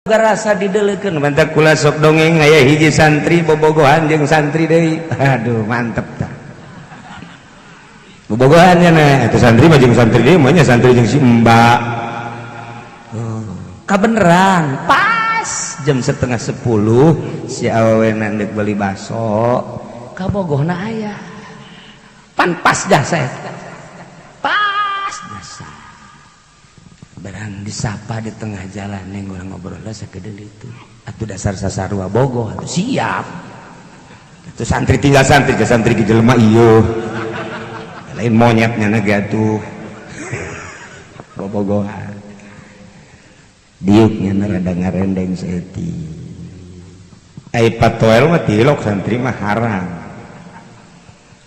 Rasa dideleukeun mantap kula sok dongeng aya hiji santri bobogohan jeung santri deui. Aduh, mantep tah. Bobogohan nya na eta santri mah jeung santri deui mah nya santri jeung si Mbak. Oh, kabeneran pas jam 9:30 si awewena deuk beli baso kabogohna aya. Pan pas jasa eta. Pas jasa. Barang disapa di tengah jalan neng urang ngobrol sakedeul itu. Atuh dasar sasarua bogoh atuh siap. Atuh santri tinggal santri ke santri ke jelema ieu. Lain monyetnya na ge atuh. Bobogohan. Diuknya na rada ngarendeng saeutik. Ai patoel mah tilok santri mah haram.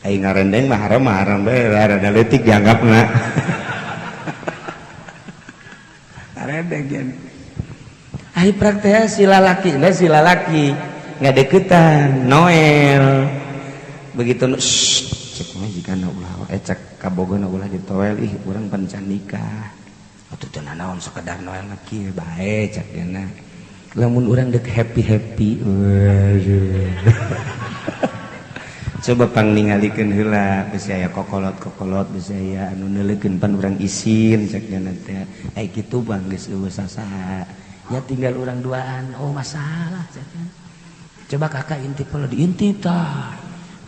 Ai ngarendeng mah haram mah haram bae rada leutik dianggapna. Ayo praktek si lalaki, nah si lalaki nggak deketan, Noel begitu, cek mah jika ulah, cek kabogona ulah ditoel, ih urang pan can nikah, atuh teu nanaon sekedar Noel mah kieu bae cek dina, lamun urang dek happy happy, waduh. Coba pang ningalikeun heula bisi aya kokolot-kokolot bisi aya anu neuleukeun pan urang isin cek dina teh. Ai kitu bang geus eueuh sasaha. Ya tinggal urang duaan, oh masalah cek. Coba kakak intip heula diintip tah.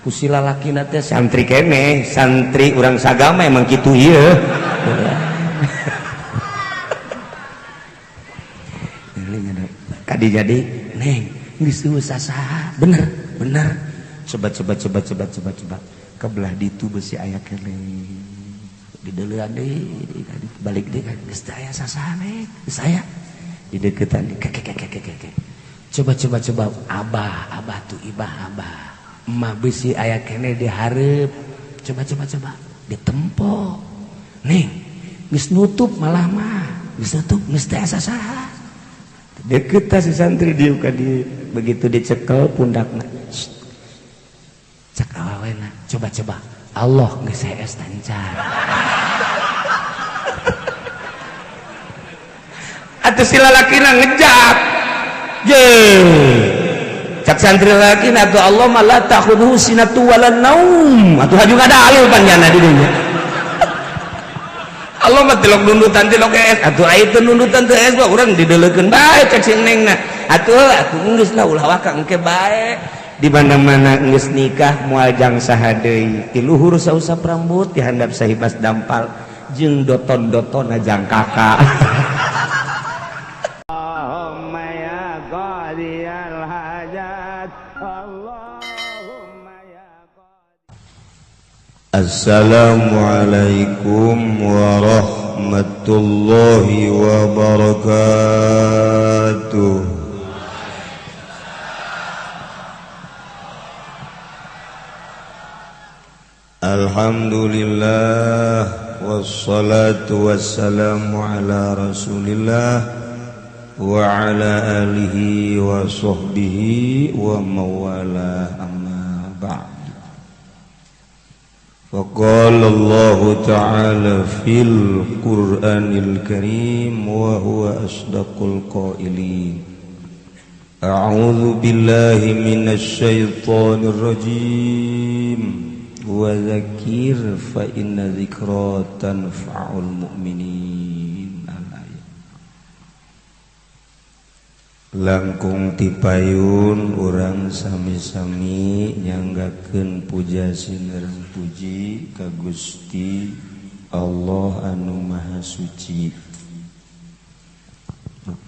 Ku si lalakina teh santri keneh, santri urang sagama emang kitu ieu. Kadi jadi neng geus eueuh sasaha. Bener, bener. Coba coba coba coba coba coba kebelah ditu besi aya keneh dideuleuan deui balik deui geus teu aya sasane geus aya dideukeutan deui keke keke keke coba coba coba abah abah tuh ibah abah emak besi aya keneh di hareup coba coba coba ditempo neng geus nutup malah mah geus nutup geus teu aya sasaha deukeut tah si santri dieu ka dieu begitu dicekel pundakna cak awawena coba-coba Allah geus hees tancar atuh si lalakina ngejak je cak santri lalakina atuh Allah mah la ta'khudhuhu sinatu wala naum atuh haju ngadalil panjana di dunya Allah mah tilok nundutan tilok hees atuh aya teu nundutan teu hees mah urang dideleukeun bae cak si nengna atuh atuh geus lah ulah waka engke bae di mana-mana geus nikah moal jang saha deui ti luhur sausap rambut di handap sahibas dampal jeung doton-dotonna jang kakak. Allahumma ya qadiyal hajat Allahumma ya Assalamualaikum warahmatullahi wabarakatuh. Alhamdulillah wassalatu wassalamu ala Rasulillah wa ala alihi wa sahbihi wa mawala amma ba'd. Faqala Allah ta'ala fil Qur'anil Karim wa huwa asdaqul qailin. A'udzu billahi minasy syaithanir rajim. Wa dzakir fa inna dzikra tanfa'ul mu'minin. Al-ayat. Langkung tipayun urang sami-sami nyanggakeun puja sinerang puji ka Gusti Allah anu Maha Suci.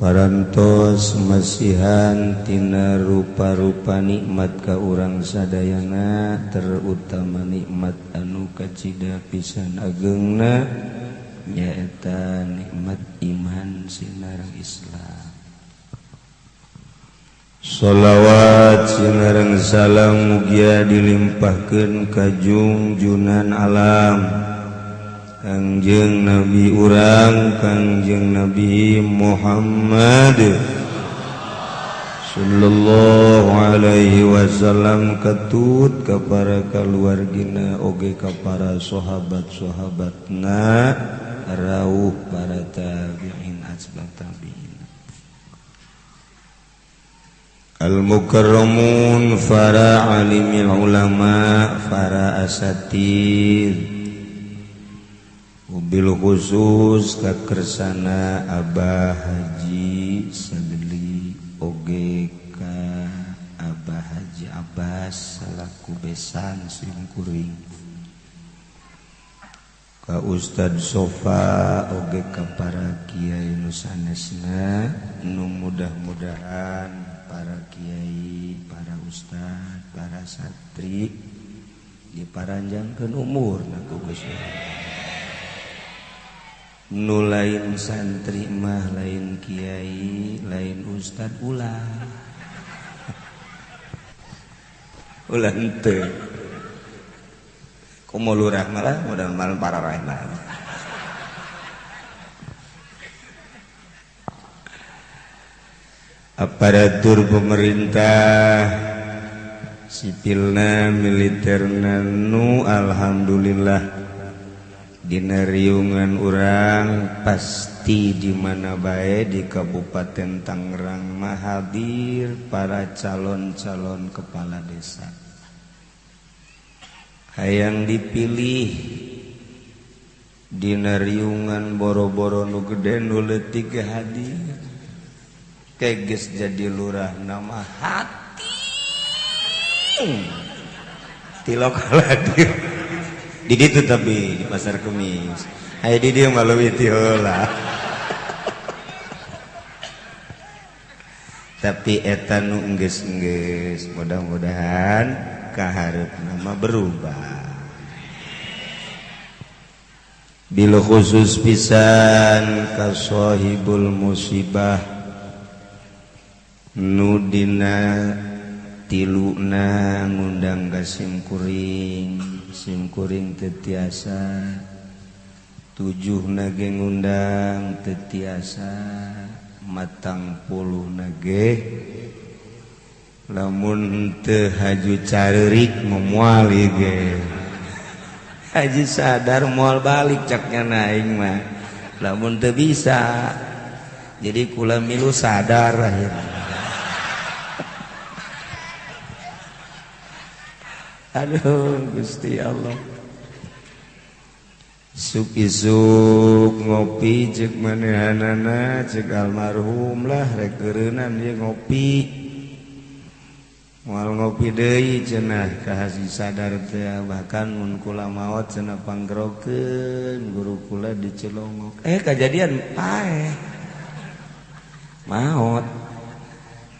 Parantos masihan tina rupa-rupa nikmat ka urang sadayana terutama nikmat anu kacida pisan agengna nyaeta nikmat iman sinareng Islam. Sholawat sinareng salam mugia dilimpahkeun ka jungjunan alam Kangjeng Nabi urang Kangjeng Nabi Muhammad sallallahu alaihi wasallam ketut ka para kaluargina oge ka para sahabat-sahabatna rauh para tabi'in asbab tabi'in. Al-mukarramun, para alimil ulama, para asatid, bil khusus kakersana Abah Haji Sageli oge ka Abah Haji Abbas salaku besan simkuring, ka Ustad Sofa oge ka para kiai nu sanesna, nu mudah-mudahan para kiai, para ustad, para santri diparanjangkeun umurna ku Gusti. Nu lain santri mah, lain kiai, lain ustad, ulah ulah henteu. Komo lurah malah mudah-mudahan para rahmat. Aparatur pemerintah sipilna militerna nu alhamdulillah dina riungan urang pasti di mana bae di Kabupaten Tangerang mah hadir para calon-calon kepala desa. Hayang dipilih dina riungan boro-boro nu gede nu leutik hadir. Keges jadi lurah nama hati tilok hadir di ditu tapi di pasar Kemis aya di dieu mah leuwih ti heula. Tapi eta nu enggeus-enggeus mudah-mudahan kahareupna mah berubah. Bil khusus pisan ka sahibul musibah nu dina tiluna ngundang ka simkuring, simkuring teu tiasa, tujuhna ge ngundang teu tiasa, matang puluhna ge lamun teu haju careurik moal ge. Haji sadar moal balik caknya aing mah lamun teu bisa. Jadi kula milu sadar akhirnya. Aduh Gusti Allah. Isuk-isuk ngopi cek manehanana cek almarhum lah rek eureunnan ieu ngopi. Moal ngopi deui cenah ka Haji Sadar teh, bahkan mun kula maot cenah panggerokeun guru kula dicelongok. Kajadian paeh. Maot.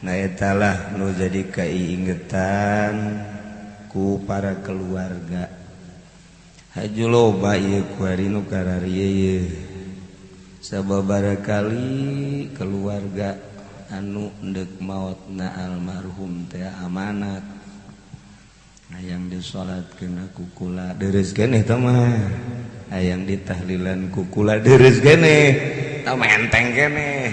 Nah eta lah nu jadi kaiingetan ku para keluarga. Haju loba ieu kuari nu kararieu ieu. Sababaraha kali keluarga anu endek maotna almarhum teh amanat. Hayang disalatkeun ku kula deureus keneh tah mah. Hayang ditahlilan ku kula deureus keneh. Tah menteng keneh.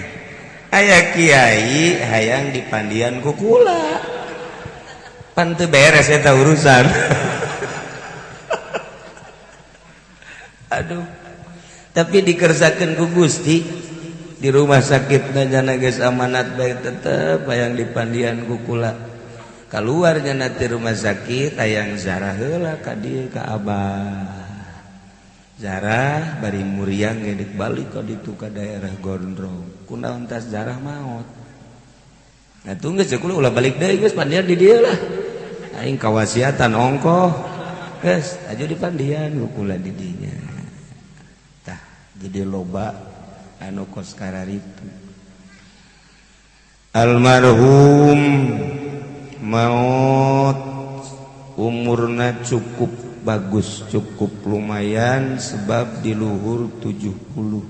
Aya kiai hayang dipandian ku kula. Pan teu beres eta urusan. Aduh. Tapi dikersakeun ku Gusti di rumah sakit nyana geus amanat bae tetep hayang dipandian ku kula. Kaluar nyana ti rumah sakit hayang zarah heula ka dieu ka Abah. Zarah bari muriang ge deuk balik ka ditu ka daerah Gondrong. Kunaon tas zarah maot. Nah tunggu geus kula ulah balik deui geus pandian di dieu lah. Aing kawasiatan ongkoh. Geus aju dipandian ku kula di dinya. Tah jadi loba anu kos kararitu. Almarhum maot umurna cukup bagus, cukup lumayan sebab di luhur 70.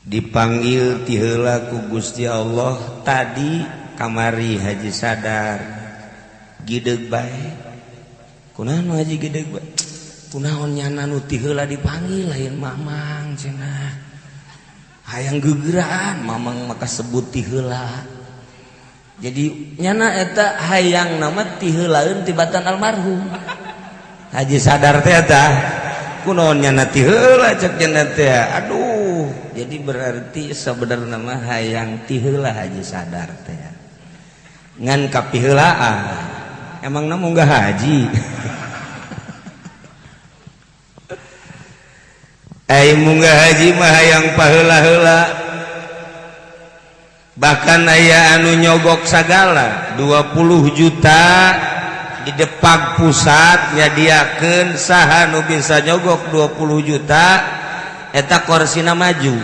Dipanggil ti heula ku Gusti Allah tadi kamari Haji Sadar gideg bae. Kunaon Haji gideg bae? Kunaon nyana nu ti heula dipanggil lain mamang cenah. Hayang gegeraan mamang maka sebut ti heula. Jadi nyana eta hayang nama ti heulaeun tibatan almarhum. Haji Sadar teh eta kunaon nyana ti heula cek nyana teh. Aduh, jadi berarti sebenarnya mah hayang ti heula Haji Sadar teh. Ngan kapiheulaan. Emangna munggah haji. Ai munggah haji mah hayang paheula-heula. Bahkan aya anu nyogok sagala 20 juta di Depag pusat nyadiakeun saha nu bisa nyogok 20 juta eta korsina maju.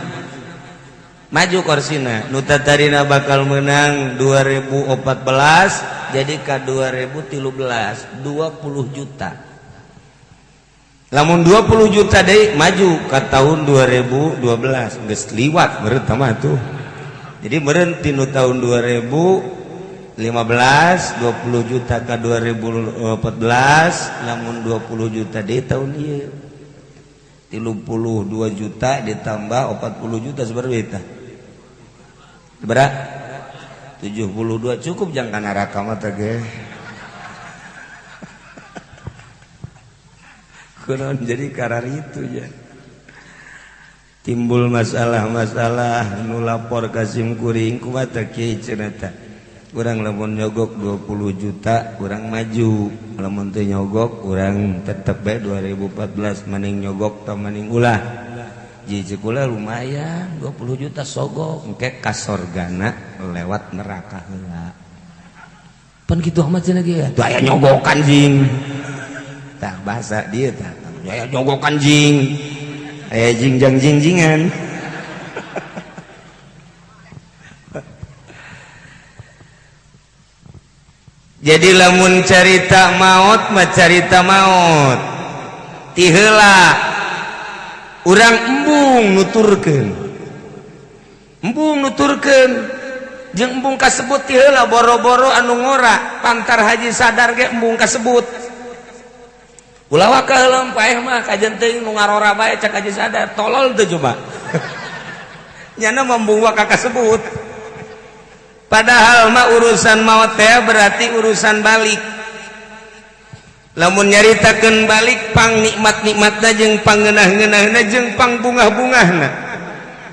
Maju korsina nu tatarina bakal menang 2014 jadi ka 2013 20 juta. Lamun 20 juta deui maju ka tahun 2012 geus liwat meureun mah tuh. Jadi meureun tinu tahun 2015 20 juta ka 2014 lamun 20 juta deui tahun ieu 32 juta ditambah 40 juta sabaraha eta? Sabaraha? 72 cukup jang ka neraka mah teh ge. Kunaon jadi karar itu ya. Timbul masalah-masalah nu lapor ka sim kuring kumaha teh kieu cenah teh. Urang lamun nyogok 20 juta urang maju, lamun teu nyogok urang tetep bae 2014 maning nyogok tah maning ulah. Ji kula lumayan 20 juta sogok engke ka sorgana lewat neraka heula. Pan kitu amat cenah ge. Tuh aya nyogokan jing. Tah bahasa dia tah. Aya nyogokan jing. Aya jingjang jingjingan. Jadi lamun carita maut mah carita maut. Ti heula urang embung nuturkeun. Embung nuturkeun jeung embung kasebut ti heula boro-boro anu ngora pantar haji sadar ge embung kasebut. Ulah waka heula paeh mah kajen teuing nu ngarora bae cak haji sadar tolol teu coba. Nyana embung waka kasebut. Padahal mah urusan maut teh berarti urusan balik. Lamun nyaritakeun balik pang nikmat-nikmatna jeung pangeunah-ngeunahna jeung pang bungah-bungahna.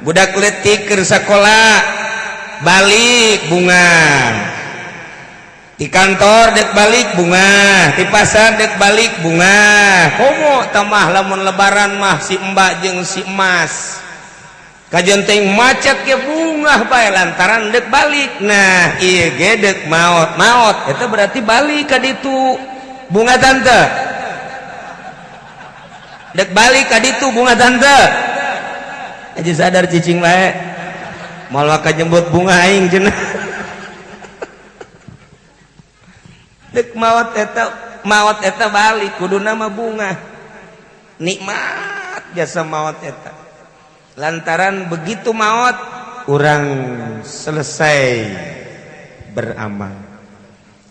Budak leutik keur sakola balik bungah. Di kantor dek balik bunga, di pasar dek balik bunga. Komo tamah lamun lebaran mah si mbak jeung si emas. Kajian teuing macet ke bungah bae lantaran dek balik. Nah, ieu ge dek maot. Maot eta berarti balik ka ditu. Bunga tante. Dek balik ka ditu bunga tante. Aja sadar cicing bae. Moal ka jembut bunga aing cenah. Dek maot eta balik kuduna mah bunga. Nikmat jasa maot eta. Lantaran begitu maot urang selesai beramal.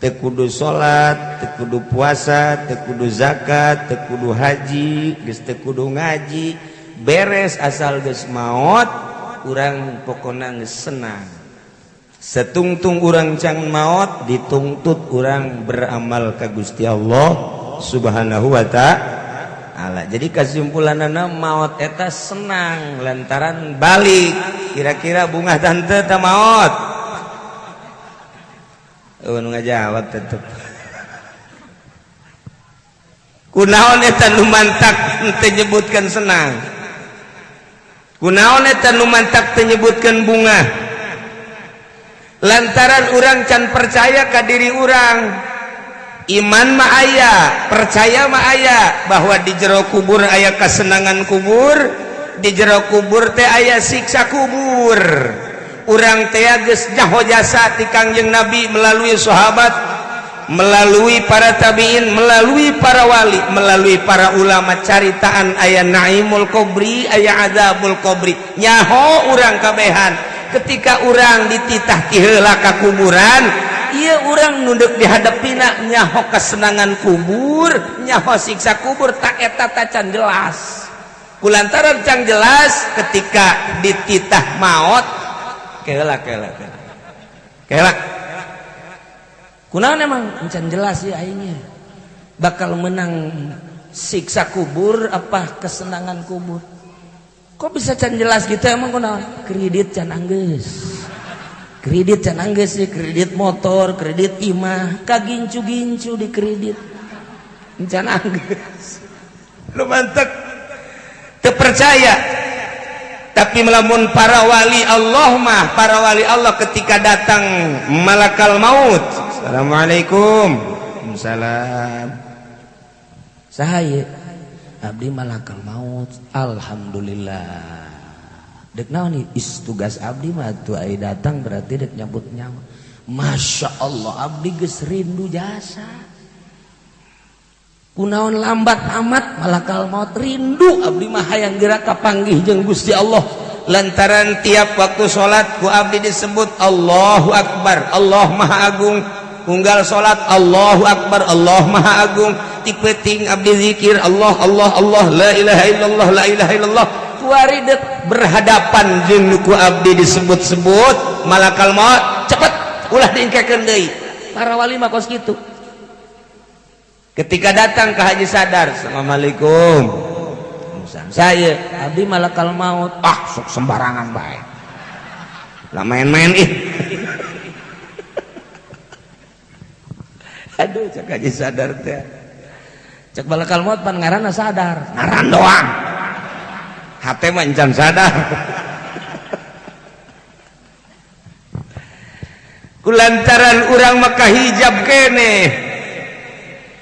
Teu kudu salat, teu kudu puasa, teu kudu zakat, teu kudu haji, geus teu kudu ngaji, beres asal geus maot urang pokona geus senang. Setungtung urang can maot dituntut urang beramal ka Gusti Allah Subhanahu wa ta'ala. Jadi kesimpulanana maot eta senang lantaran balik. Kira-kira bunga tante ta maot? Eueuh nu ngajawab tetep. Kunaon eta nu mantak teu nyebutkeun senang? Kunaon eta nu mantak teu nyebutkeun bunga? Lantaran urang can percaya ka diri urang. Iman mah aya, percaya mah aya bahwa di jero kubur aya kesenangan kubur, di jero kubur teh aya siksa kubur. Urang teh geus nyaho jasa ti Kangjeng Nabi melalui sahabat, melalui para tabiin, melalui para wali, melalui para ulama caritaan aya naimul kubri, aya azabul kubri. Nyaho urang kabehan. Ketika urang dititah ti heula ka kuburan, ieu urang nunduk dihadepina nyaho kesenangan kubur, nyaho siksa kubur, tak eta tacan jelas. Kulantaran can jelas ketika dititah maot, kela kela kela. Kela. Kunaon emang can jelas ya aingnya. Bakal menang siksa kubur apa kesenangan kubur? Kok bisa can jelas gitu emang kunaon? Kredit can anggeus. Kredit can anggeus sih, kredit motor, kredit imah, kagincu-gincu di kredit. Can anggeus. Lu mantek teu percaya. Tapi melamun para wali Allah mah, para wali Allah ketika datang malakal maut, assalamualaikum. Waalaikumsalam. Saha ieu? Abdi malakal maut. Alhamdulillah. Dek naon nih? Is tugas abdi mah tuh ai datang berarti dek nyabut nyawa. Masya Allah, abdi geus rindu jasa. Kunaon lambat amat malakal maut, rindu abdi mah hayang geura kapanggih jeung Gusti Allah. Lantaran tiap waktu salat ku abdi disebut Allahu Akbar, Allah Maha Agung. Unggal salat Allahu Akbar, Allah Maha Agung. Ti peuting abdi zikir Allah Allah Allah, la ilaha illallah, la ilaha illallah. Kuari dek berhadapan jeung nu ku abdi disebut-sebut malakal maut, cepet ulah diingkekeun deui. Para wali mah kos kitu. Ketika datang ke Haji Sadar, assalamualaikum. Saya abdi malakal maut. Ah, sok sembarangan bae. Lah main-main ih. Aduh, cek Haji Sadar teh. Cek malakal maut pan ngaranna sadar. Ngaran doang. Hate mah encan sadar. Kulantaran urang maka hijab keneh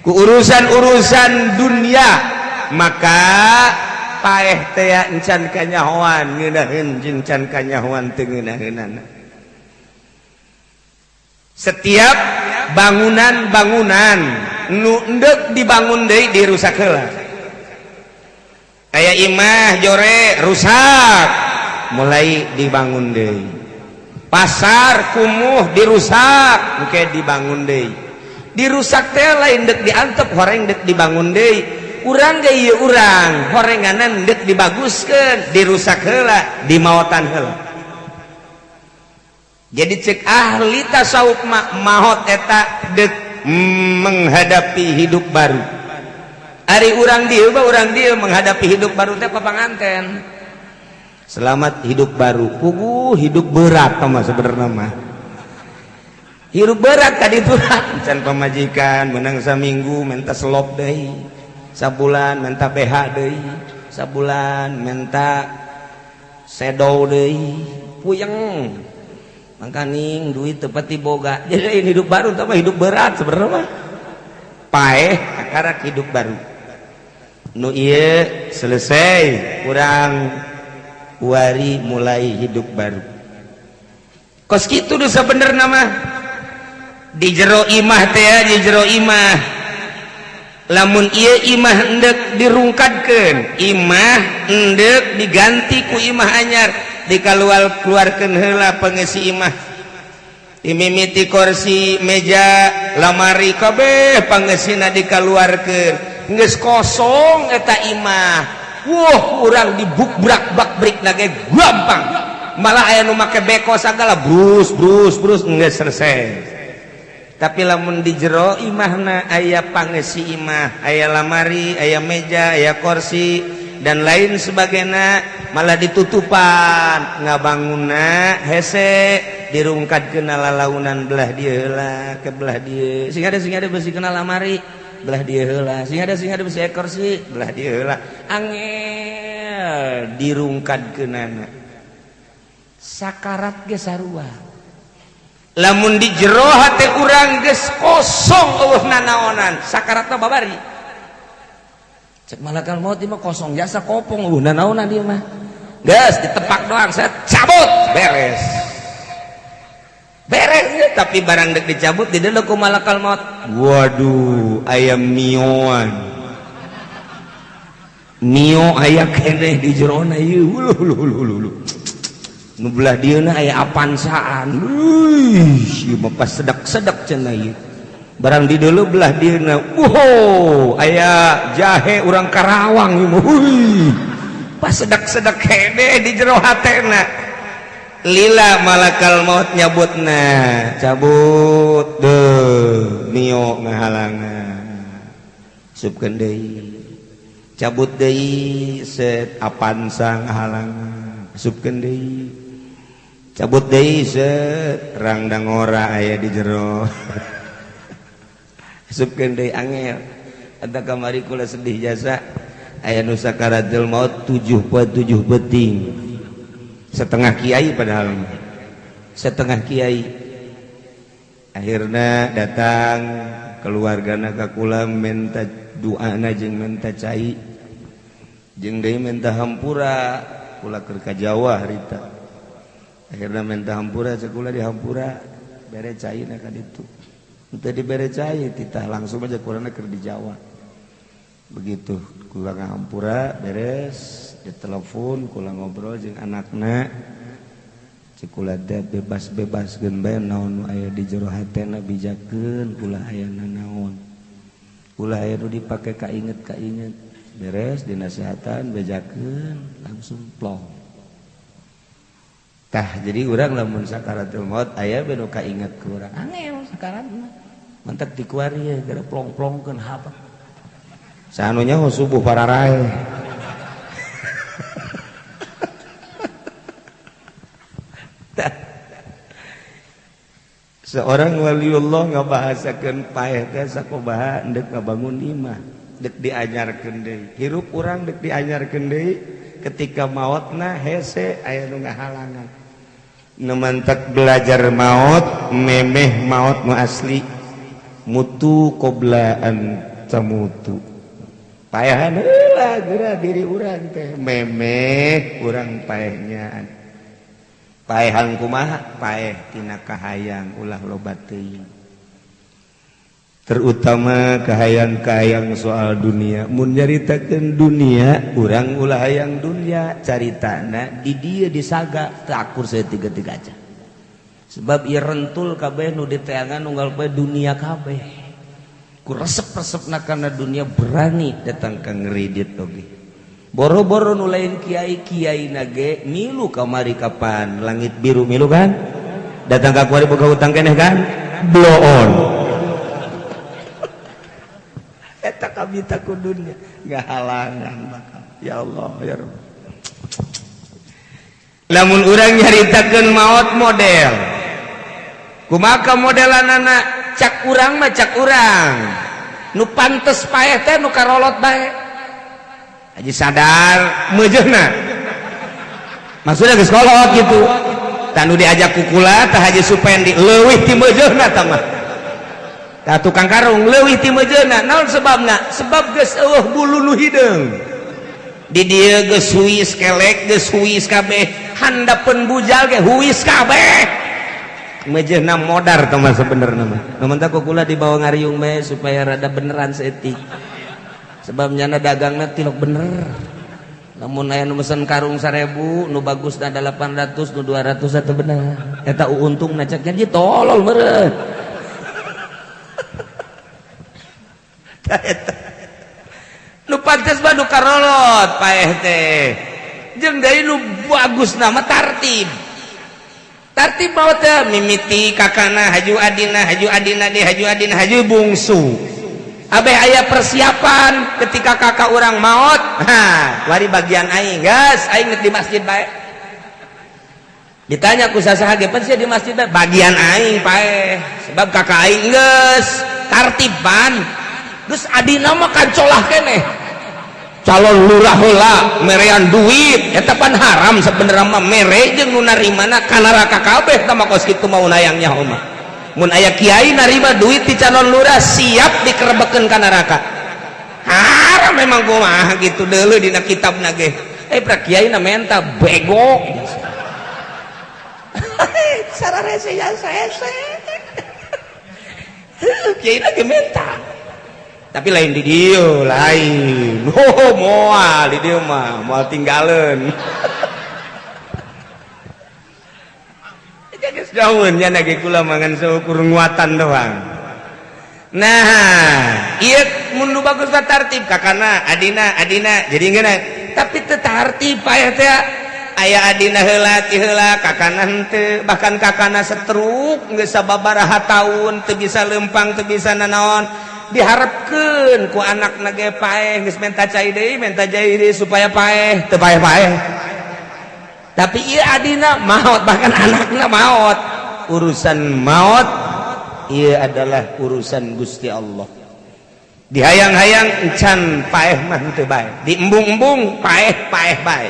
ku urusan-urusan dunia, maka paeh teh encan kanyahoan ngeunaheun jeung can kanyahoan teu ngeunaheunana. Setiap bangunan-bangunan nu endek dibangun deui dirusak heula. Aya imah jore rusak, mulai dibangun deui. Pasar kumuh dirusak, engke dibangun deui. Dirusak teh lain dek diantep, horeng dek dibangun deui. Urang ge ieu urang, horenganan dek dibaguskeun, dirusak heula, dimaotan heula. Jadi cek ahli tasawuf mah maot eta dek menghadapi hidup baru. Ari urang dieu mah urang dieu menghadapi hidup baru teh papanganten. Selamat hidup baru. Puguh hidup berat mah sebenarnya mah. Hidup berat tadi itu can pamajikan menang saminggu minta selop deui, sabulan minta BH deui, sabulan minta sedow deui, puyeng. Mangkaning duit teu pati boga. Jadi ini hidup baru tapi hidup berat sebenarnya mah. Paeh akarak hidup baru. Nu ieu selesai urang wari mulai hidup baru. Kos kitu nu sabenerna mah. Di jero imah teh, di jero imah lamun ieu imah endek dirungkadkeun, imah endek diganti ku imah anyar, dikaluar keluarkeun heula pengisi imah, dimimiti kursi, meja, lamari kabeh pangesina dikaluarkeun, geus kosong eta imah. Wah, urang dibukbrak bakbrik lagi gampang, malah aya nu make beko sagala brus brus brus geus selesai. Tapi lamun di jero imahna aya pangesi imah, aya lamari, aya meja, aya kursi dan lain sebagainya, malah ditutupan ngabangunna hese dirungkadkeun lalaunan belah dieu heula ke belah dieu, sing ada besi kena lamari belah dieu heula, sing ada besi kursi belah dieu heula, angel dirungkadkeunana. Sakarat ge sarua. Lamun di jero hate urang geus kosong eueuh nanaonan, sakaratna babari. Cek malakal maut ieu mah kosong jasa kopong eueuh nanaonan ieu mah. Geus ditepak doang, saya cabut, beres. Beres ya, tapi barang dek dicabut di deuleu ku malakal maut. Waduh, aya mioan. Mio aya keneh di jerona ieu. Hulu hulu hulu hulu. Nu belah dieuna aya Apansaan. Wih, ieu mah pas sedak-sedak cenah ieu. Barang di deuleu belah dieuna, wow, aya jahe urang Karawang ieu mah. Wih, pas sedak-sedak hede di jero hatena. Lila malakal maut nyabutna, cabut deuh mio ngahalangan. Supkeun deui. Cabut deui set Apansa ngahalangan. Supkeun deui. Cabut deui set, rangda ngora aya di jero. Asupkeun deui angel. Eta kamari kula sedih jasa. Aya nu sakaratul maut 7 poe 7 beuting. Setengah kiai padahal. Setengah kiai. Akhirna datang keluargana ka kula minta doana jeung minta cai. Jeung deui minta hampura kula keur ka Jawa harita. Akhirna minta hampura cek kula dihampura bere cai na ka ditu. Henteu dibere cai titah langsung aja kulana keur di Jawa. Begitu kula ngahampura beres ditelepon kula ngobrol jeung anakna. Cek kula teh bebas-bebaskeun bae naon nu aya di jero hatena bijakeun ulah aya nanaon. Ulah aya nu dipake kainget-kainget. Beres dinasehatan bejakeun langsung plong. Tah jadi urang lamun sakaratul maut aya bae nu kainget ku urang. Angel sakarat mah. Mantak dikuari ye gara plong-plongkeun hapa. Sanunya subuh pararae. Seorang waliullah ngabahasakeun paeh teh sakumaha endek ngabangun imah, dek diajarkeun deui. Hirup urang dek diajarkeun deui ketika maotna hese aya nu ngahalangan. Nu mantak belajar maot, memeh maot nu asli. Mutu qabla an tamutu. Paehan heula geura diri urang teh memeh urang paehnya. Paehan kumaha? Paeh tina kahayang ulah loba teuing. Terutama kahayang-kahayang soal dunia. Mun nyaritakeun dunia, urang ulah hayang dunia, caritana di dieu disaga teu akur saeutik-eutik aja. Sebab ieu rentul kabeh nu diteangan unggal poe dunia kabeh. Ku resep-resepna kana dunia berani datang ka ngeridit oge. Boro-boro nu lain kiai-kiai nage milu kamari kapan langit biru milu kan? Datang ka kuari boga hutang keneh kan? Blow on. Eta kabita ku dunia ngahalangan bakal. Ya Allah ya Rabb. Lamun urang nyaritakeun maot model. Kumaha modelanana? Cak urang mah cak urang. Nu pantes paeh teh nu karolot bae. Haji sadar meujeuhna. Maksudnya geus kolot gitu. Tah nu diajak ku kula tah Haji Supendi leuwih ti meujeuhna tah mah. Tah tukang karung leuwih ti meujeuhna. Naon sebabna? Sebab geus eueuh bulu nu hideung. Di dieu geus huis kelek, geus huis kabeh. Handapeun bujal ge huis kabeh. Meujeuhna modar tah mah sebenerna mah. Nu mentak ku kula dibawa ngariung bae supaya rada beneran saeutik. Sebab nyana dagangna tilok bener. Lamun aya nu mesen karung 1000, nu bagusna 800, nu 200 eta bener. Eta untungna cek jadi tolol meureun. Eta nu pantes mah nu karolot paeh teh. Jeung deui nu bagusna mah tartib. Tartib mah teh mimiti kakana haju adina, haju adina deui, haju adina, haju bungsu. Abeh aya persiapan ketika kakak orang maot, ha, wari bagian aing, gas aing di masjid bae. Ditanya ku sasaha ge pan sia di masjid bae, bagian aing paeh. Sebab kakak aing geus tartiban. Geus adina mah kancolah keneh. Calon lurah heula merean duit, eta pan haram sebenarnya mah mere jeung nu narimana ka neraka kabeh tah mah kos kitu mau nayang nyaho mah. Mun aya kiai narima duit ti calon lurah siap dikerebekeun ka neraka. Haram memang kumaha gitu deuleu dina kitabna ge. Pra kiai na menta bego. Sararese ya saese. Kiai na ge menta. Tapi lain di dieu, lain. Oh, moal di dieu mah, moal tinggaleun. Jauhnya lagi kula mangan seukur nguatan doang. Nah, ieu mun nu bagus mah tartib kakana, adina, adina. Jadi ngeuna. Tapi teu tartib paeh teh. Aya adina heula ti heula kakana henteu, bahkan kakana setruk geus sababaraha taun teu bisa lempang, teu bisa nanaon. Diharapkeun ku anakna ge paeh geus menta cai deui, menta cai deui supaya paeh, teu paeh-paeh. Tapi ieu adina maot, bahkan anakna maot. Urusan maot ieu adalah urusan Gusti Allah. Dihayang-hayang encan paeh mah henteu bae, diembung-embung paeh-paeh bae.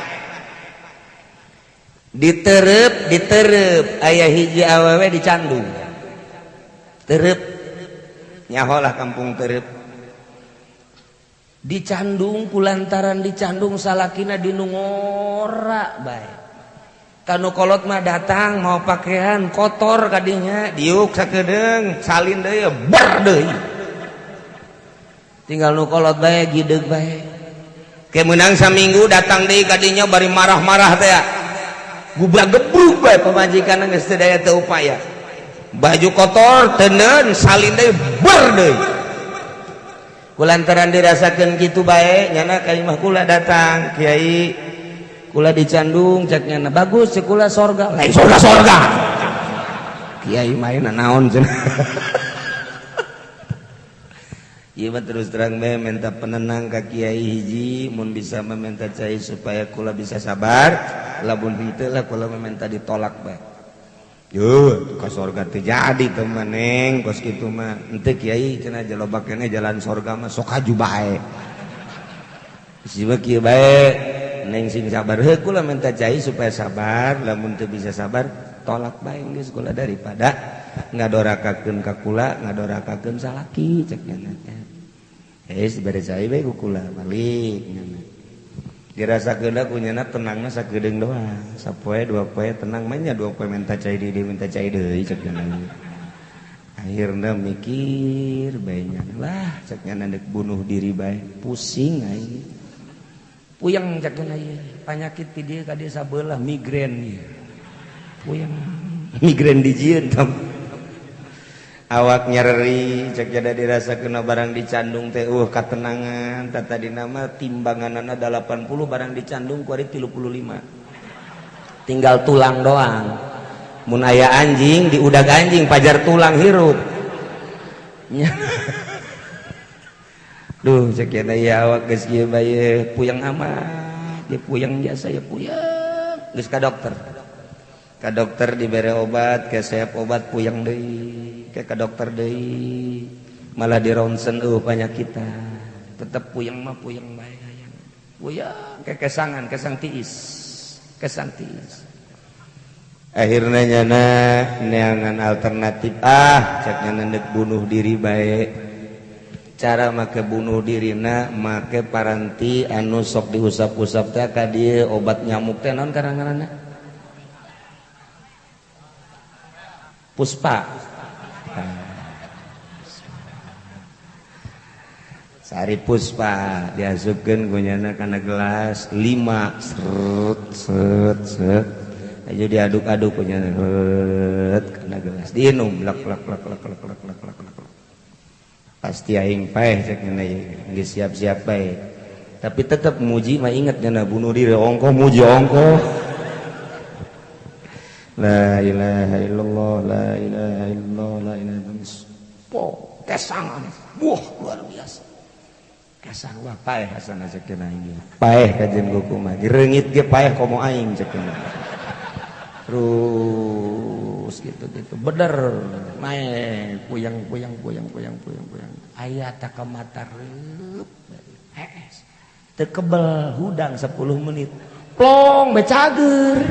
Diterep, diterep aya hiji awewe dicandung. Terep nyaholah kampung terep. Dicandung kulantaran dicandung salakina dinungora bae. Kanu kolot mah datang mau pakaian kotor kadinya diuk sakedeung salin deui ber deui. Tinggal nu kolot bae gideg bae. Ke meunang saminggu datang deui kadinya bari marah-marah teh. Gubrak gebruk bae pamajikan geus teu daya teu upaya. Baju kotor teuneun salin deui ber deui. Kulantaran dirasakeun kitu bae nyana ka imah kula datang kiai kula dicandung cek nyana bagus cek kula sorga lain sorga sorga kiai main naon cenah. Ieu mah terus terang bae minta penenang ka kiai hiji mun bisa meminta cai supaya kula bisa sabar lamun henteu lah kula meminta ditolak bae. Yo ka sorga teu jadi teu mah neng kos kitu mah henteu kiai cenah jaloba keneh jalan sorga mah sok haju bae. Siba kieu bae neng sing sabar heuh kula minta cai supaya sabar lamun teu bisa sabar tolak bae geus kula daripada ngadorakakeun ka kula ngadorakakeun salaki cek nya teh. Geus dibere cai bae ku kula balik nya. Dirasakeun ku nyana tenangna sakedeung doang sapoe dua poe tenang mah nya dua poe minta cai deui minta cai deui cek nya. Akhirna mikir bae nya lah cek nya dek bunuh diri bae pusing aing. Puyeng cek nya ieu panyakit ti dieu ka dieu sabelah migrain ieu. Puyeng migrain dijieun tam. Awak nyeri cek jada dirasakeun barang dicandung teh katenangan tah tadina mah timbanganana 80 barang dicandung ku ari 35. Tinggal tulang doang. Mun aya anjing diudag anjing pajar tulang hirup. Duh cek jada ya awak geus kieu bae puyeng amat, dia puyeng jasa ya puyeng. Geus ka dokter. Ka dokter dibere obat, kesep obat puyeng deui, ke ka dokter deui. Malah di ronsen panyakitan. Tetep puyeng mah puyeng bae hayang. Puyeng ke kesangan, kesang tiis. Kesang tiis. Akhirna nyana neangan alternatif cek nyana deuk bunuh diri bae. Cara make bunuh dirina make paranti anu sok diusap-usap teh ka dieu obat nyamuk teh naon karang-ngaranna? Puspa. Sari puspa diasupkeun ku nyana kana gelas 5 seret set set aja diaduk-aduk ku nyana seret kana gelas diinum lek lek lek lek lek lek lek lek lek. Pasti aing paeh cek nyana geus siap-siap bae. Tapi tetep muji mah inget nyana bunuh diri ongkoh muji ongkoh. La ilaha illallah la ilaha illallah la ilaha illallah. Po kesangan. Wah luar biasa. Kesang wah paeh hasana cek nyana ieu. Paeh kajen goku mah reungit ge paeh komo aing cek nyana. Terus gitu-gitu bener naik puyeng puyeng puyeng puyeng puyeng puyeng aya tak ka mata reup hees teu kebel hudang 10 menit plong be cager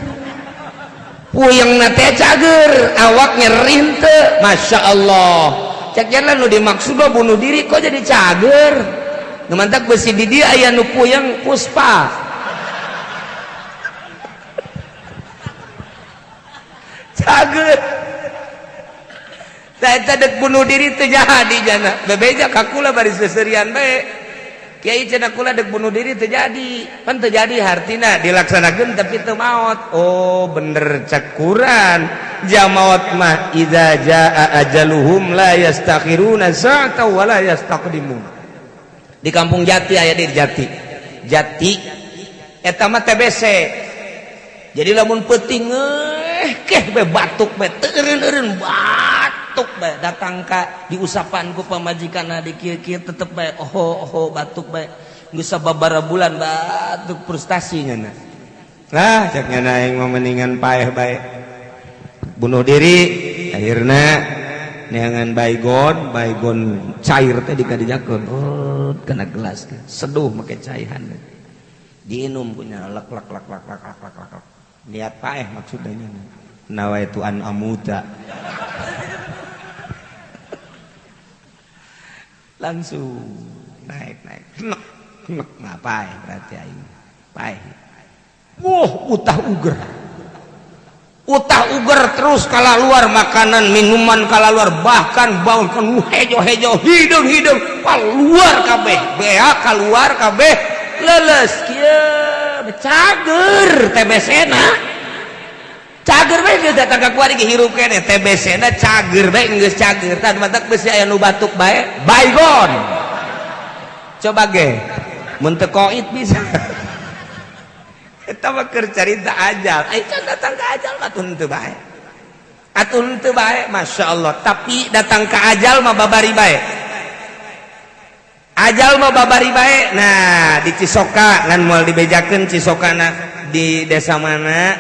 puyengna teh cager awak nyeri henteu Masya Allah cek jalan nu dimaksud bunuh diri kok jadi cager nu mantak besi di dieu aya nu puyeng puspa cager tah dek bunuh diri teu jadi jana bebeja ka kula bari seserian bae kiai cenah kula dek bunuh diri teu jadi pan teu jadi hartina dilaksanakeun tapi teu maot. Oh bener cek Quran jamaot mah idza jaa ajaluhum la yastakhiruna sa'atan wa la yastaqdimun. Di kampung Jati aya di Jati Jati eta mah TBC jadi lamun peuting keh be batuk be teu eureun-eureun batuk bae datang ka diusapan ku pamajikanna di kieu-kieu tetep bae oho oho batuk bae geus sababaraha bulan batuk frustasi nya. Lah, cek nyana aing mah mendingan paeh bae. Bunuh diri akhirna neangan baygon, baygon cair teh dikadijakeun. Oh, kena gelas seduh make caihan. Diinum punya lek lek lek lek lek lek lek lek. Niat paeh maksudnya. Nawaitu an amuta. Langsung naik naik. Nek nek ngapain berarti aing. Paeh. Wah, utah uger. Utah uger terus kala luar makanan, minuman kala luar, bahkan bahkan hejo-hejo, hidung-hidung keluar kabeh, bea keluar kabeh, leles kieu cager TBC-na. Cager bae geus datang ka kuari hirup keneh TBC-na cager bae geus cager. Tah matak besi aya nu batuk bae, baygon. Coba ge, mun teu koit bisa. Eta mah keur carita ajal. Ai can datang ka ajal mah atuh henteu bae. Atuh henteu bae, masyaallah. Tapi datang ka ajal mah babari bae. Ajal mah babari bae. Nah, di Cisoka ngan moal dibejakeun Cisokana di desa mana.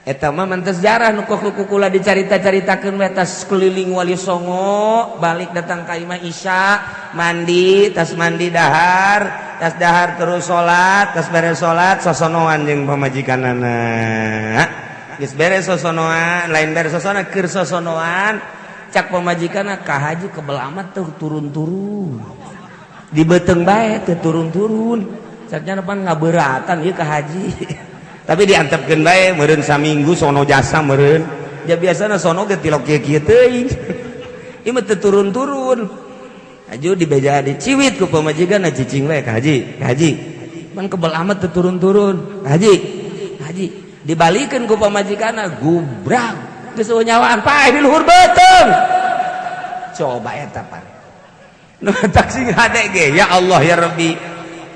Eta mah mentes sejarah nu kukula dicarita-caritakeun we tas keliling Wali Songo, balik datang ka imah Isya, mandi, tas mandi dahar, tas dahar terus salat, tas beres salat sosonoan jeung pamajikanana. Geus beres sosonoan, lain beres sosonoan keur sosonoan, cak pamajikanna ka haji kebel amat teu turun-turun. Di beuteung bae teu turun-turun. Caknya pan ngabeuratan ieu ka haji. Tapi diantepkeun bae meureun saminggu sono jasa meureun. Ja biasana sono ge tilok kieu-kieu teuing. Ieu mah teu turun-turun. Aju dibeja diciwit ku pamajikan cicing we ka haji, ka haji. Man kebel amat teu turun-turun. Ka haji, ka haji. Dibalikeun ku pamajikanna gubrag. Geus nyawaan paeh di luhur beuteung. Coba eta pan. Nu tak sing hade ge ya Allah ya Rabbi.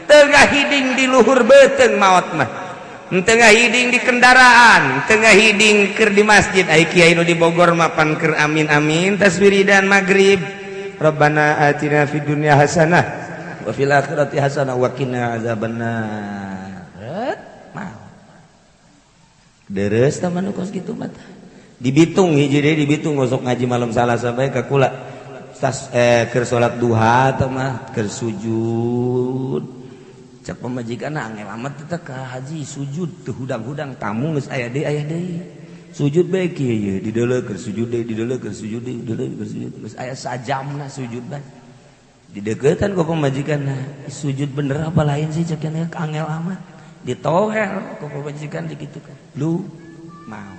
Tengah hiding di luhur beuteung maot mah. Tengah hiding di kendaraan, tengah hiding keur di masjid. Ai kiai nu di Bogor mapan keur amin amin tas wiridan maghrib. Rabbana atina fid dunya hasanah wa fil akhirati hasanah wa qina azabannar. Mau. Deres tah mah kos kitu mah. Dibitung hiji deui dibitung gosok ngaji malam Salasa bae ka kula. Tas keur salat duha tah mah keur sujud. Cak pamajikan angel amat teh ka haji sujud teu hudang-hudang tamu geus aya deui aya deui. Sujud bae kieu ye dideuleu keur sujud deui dideuleu keur sujud deui dideuleu keur sujud geus aya sajamna sujud bae. Dideuketan ku pamajikanna sujud bener apa lain sih cek angel amat. Ditohel ku pamajikan digitukan. Lu mau.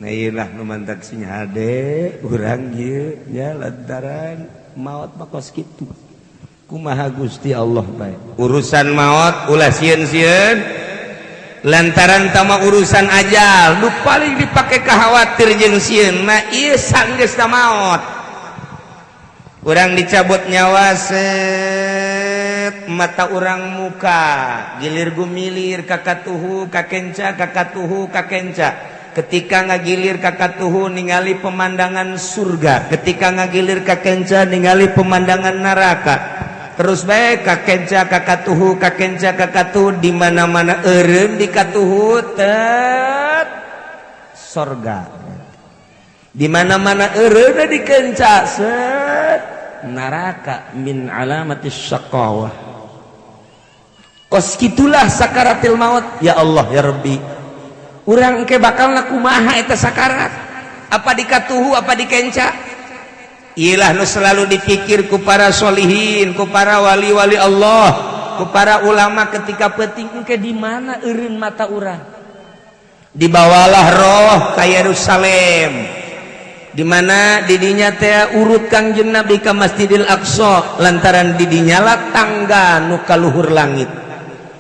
Nah ieu lah nu mantak sing hade urang ieu nya lantaran maot mah kos kitu. Kumaha Gusti Allah bae. Urusan maot ulah sieun-sieun lantaran tama urusan ajal nu paling dipake khawatir jeung sieun mah ieu sanggeusna maot. Urang dicabut nyawa set mata urang muka gilir gumilir kakatuhu kakenca kakatuhu kakenca. Ketika ngagilir kakatuhu ningali pemandangan surga, ketika ngagilir kakenca ningali pemandangan neraka. Terus bae kakenca kakatuhu kakenca kakatuhu di mana-mana eureun di katuhu tet sorga. Di mana-mana eureun di kenca set neraka min alamatis syaqawah. Kos kitulah sakaratil maut. Ya Allah ya Rabbi. Urang engke bakal kumaha eta sakarat? Apa dikatuhu apa dikenca? Ilah nu selalu dipikir ku para solihin, ku para wali-wali Allah, ku para ulama ketika penting engke di mana eureun mata urang? Dibawalah roh ka Yerusalem. Di mana didinya teh urut Kangjeng Nabi ka Masjidil Aqsa lantaran didinya lah tangga nu ka luhur langit.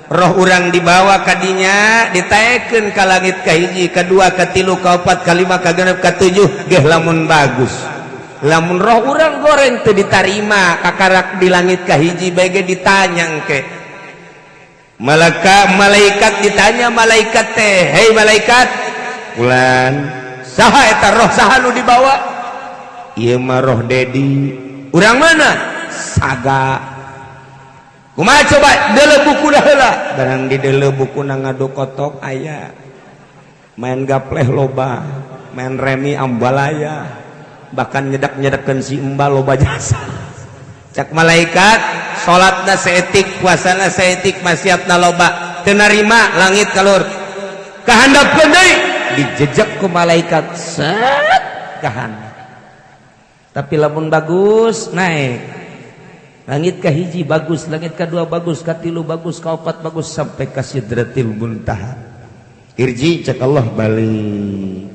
Roh urang dibawa kadinya ditaekeun ka langit kahiji, kedua, katilu, kaopat, kalima, kagenep, katujuh, geh lamun bagus. Lamun roh urang goreng teu ditarima kakarak di langit kahiji bae ge ditanya engke. Malaka malaikat ditanya malaikat teh, "Hei malaikat, fulan, saha eta roh saha nu dibawa?" "Ieu mah roh Dedi." "Urang mana?" "Saga." Kumaha coba deuleu buku heula, barang di deuleu buku na ngadu kotok aya, main gapleh loba, main remi ambalaya, bahkan nyedak-nyedakeun si embal loba jasa. Cak malaikat, salatna saeutik, puasana saeutik, maksiatna loba, teu narima langit kalur kahandapkeun deui, dijejak ku malaikat set kahandap. Tapi lamun bagus naik langit ka hiji bagus, langit ka dua bagus, ka tilu bagus, ka opat bagus, sampai ka sidratil muntaha. Irji, cek Allah, balik.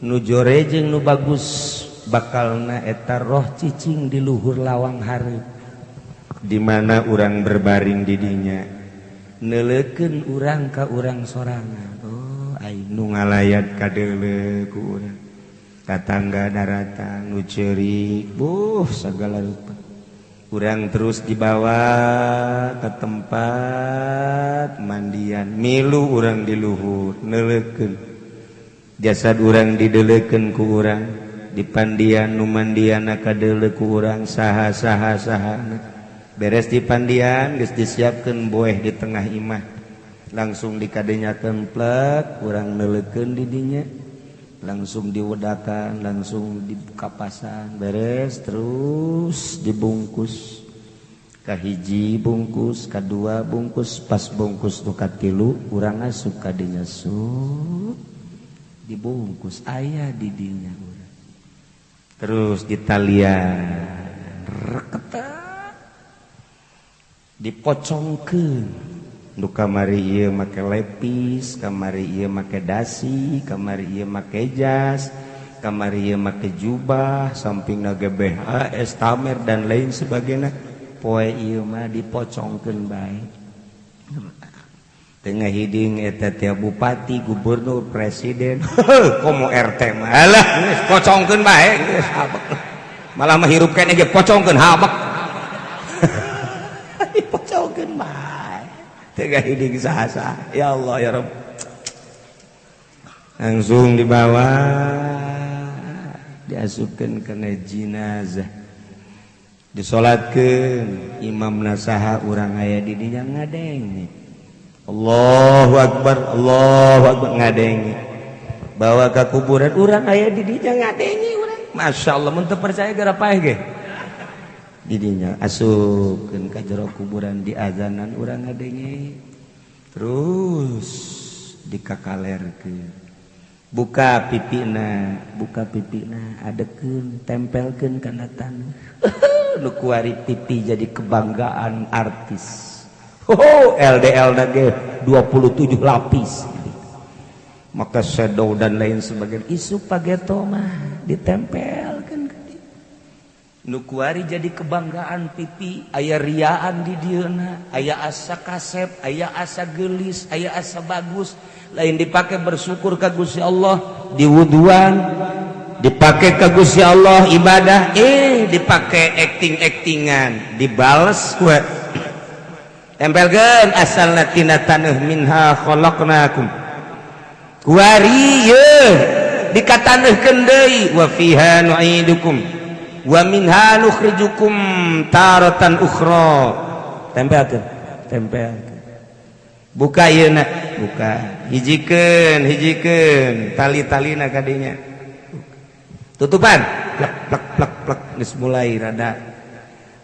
Nu jore jeung nu bagus bakalna eta roh cicing di luhur lawang hareup di mana urang berbaring di dinya, neuleukeun urang ka urang sorangan. Oh, aing nu ngalayat kadeuleu ku urang, tatangga daratan nu ceurik, buh, segala rupa. Urang terus dibawa ke tempat mandian, milu urang di luhur neuleukeun jasad urang, dideleukeun ku urang di pandian, nu mandian kadeuleu ku urang saha saha saha. Beres di pandian, geus disiapkeun boeh di tengah imah, langsung dikadenyakeun plek, urang neuleukeun di dinya, langsung diwedakan, langsung dibuka pasan, beres terus dibungkus, kahiji bungkus, kedua bungkus, pas bungkus nu katilu urang asup kadinya, sut, dibungkus, aya di dinya urang, terus ditalian reketak, dipocongkeun. Nu kamari ieu make lepis, kamari ieu make dasi, kamari ieu make jas, kamari ieu make jubah, sampingna GBHS, tamer, dan lain sebagainya. Poe ieu mah dipocongkeun bae tengah hiding eta tiap bupati, gubernur, presiden, komo RT mah. Alah, geus pocongkeun bae geus habek. Malah mah hirup keneh ge pocongkeun, habek, dipocongkeun bae tengah hiding saha. Ya Allah, ya Rabb. Langsung dibawa, diasupkeun kana jenazah, disolatkeun, imam nasaha, urang aya di dinya ngadenge, Allahu Akbar, Allahu Akbar, ngadenge. Bawa ke kuburan, urang aya di dinya ngadenge urang. Masya Allah, mun teu percaya gara paeh ge di dinya. Asupkeun ka jero kuburan, di azanan, urang ngadenge, terus dikakalerkeun, buka pipina, buka pipina, adekeun, tempelkeun kana taneuh. Nu kuari pipi jadi kebanggaan artis. Oh, LDL ge 27 lapis, maka shadow dan lain sebagainya. Isu pageto mah ditempelkan ke dia. Nu kuari jadi kebanggaan pipi, aya riaan di dieuna, aya asa kasep, aya asa gelis, aya asa bagus. Lain dipakai bersyukur ka Gusti Allah, diwuduan, dipakai ka Gusti Allah ibadah, eh dipakai acting-actingan. Dibales ku tempelkeun, asalna tina taneuh, minha khalaqnakum, kuari ye dikataneuhkeun deui, wa fiha nu'idukum wa minha nukhrijukum taratan ukhra. Tempelkeun, tempelkeun, buka ieu na, buka, hijikeun, hijikeun tali-talina kadinya, tutupan, plek plek plek plek, geus mulai rada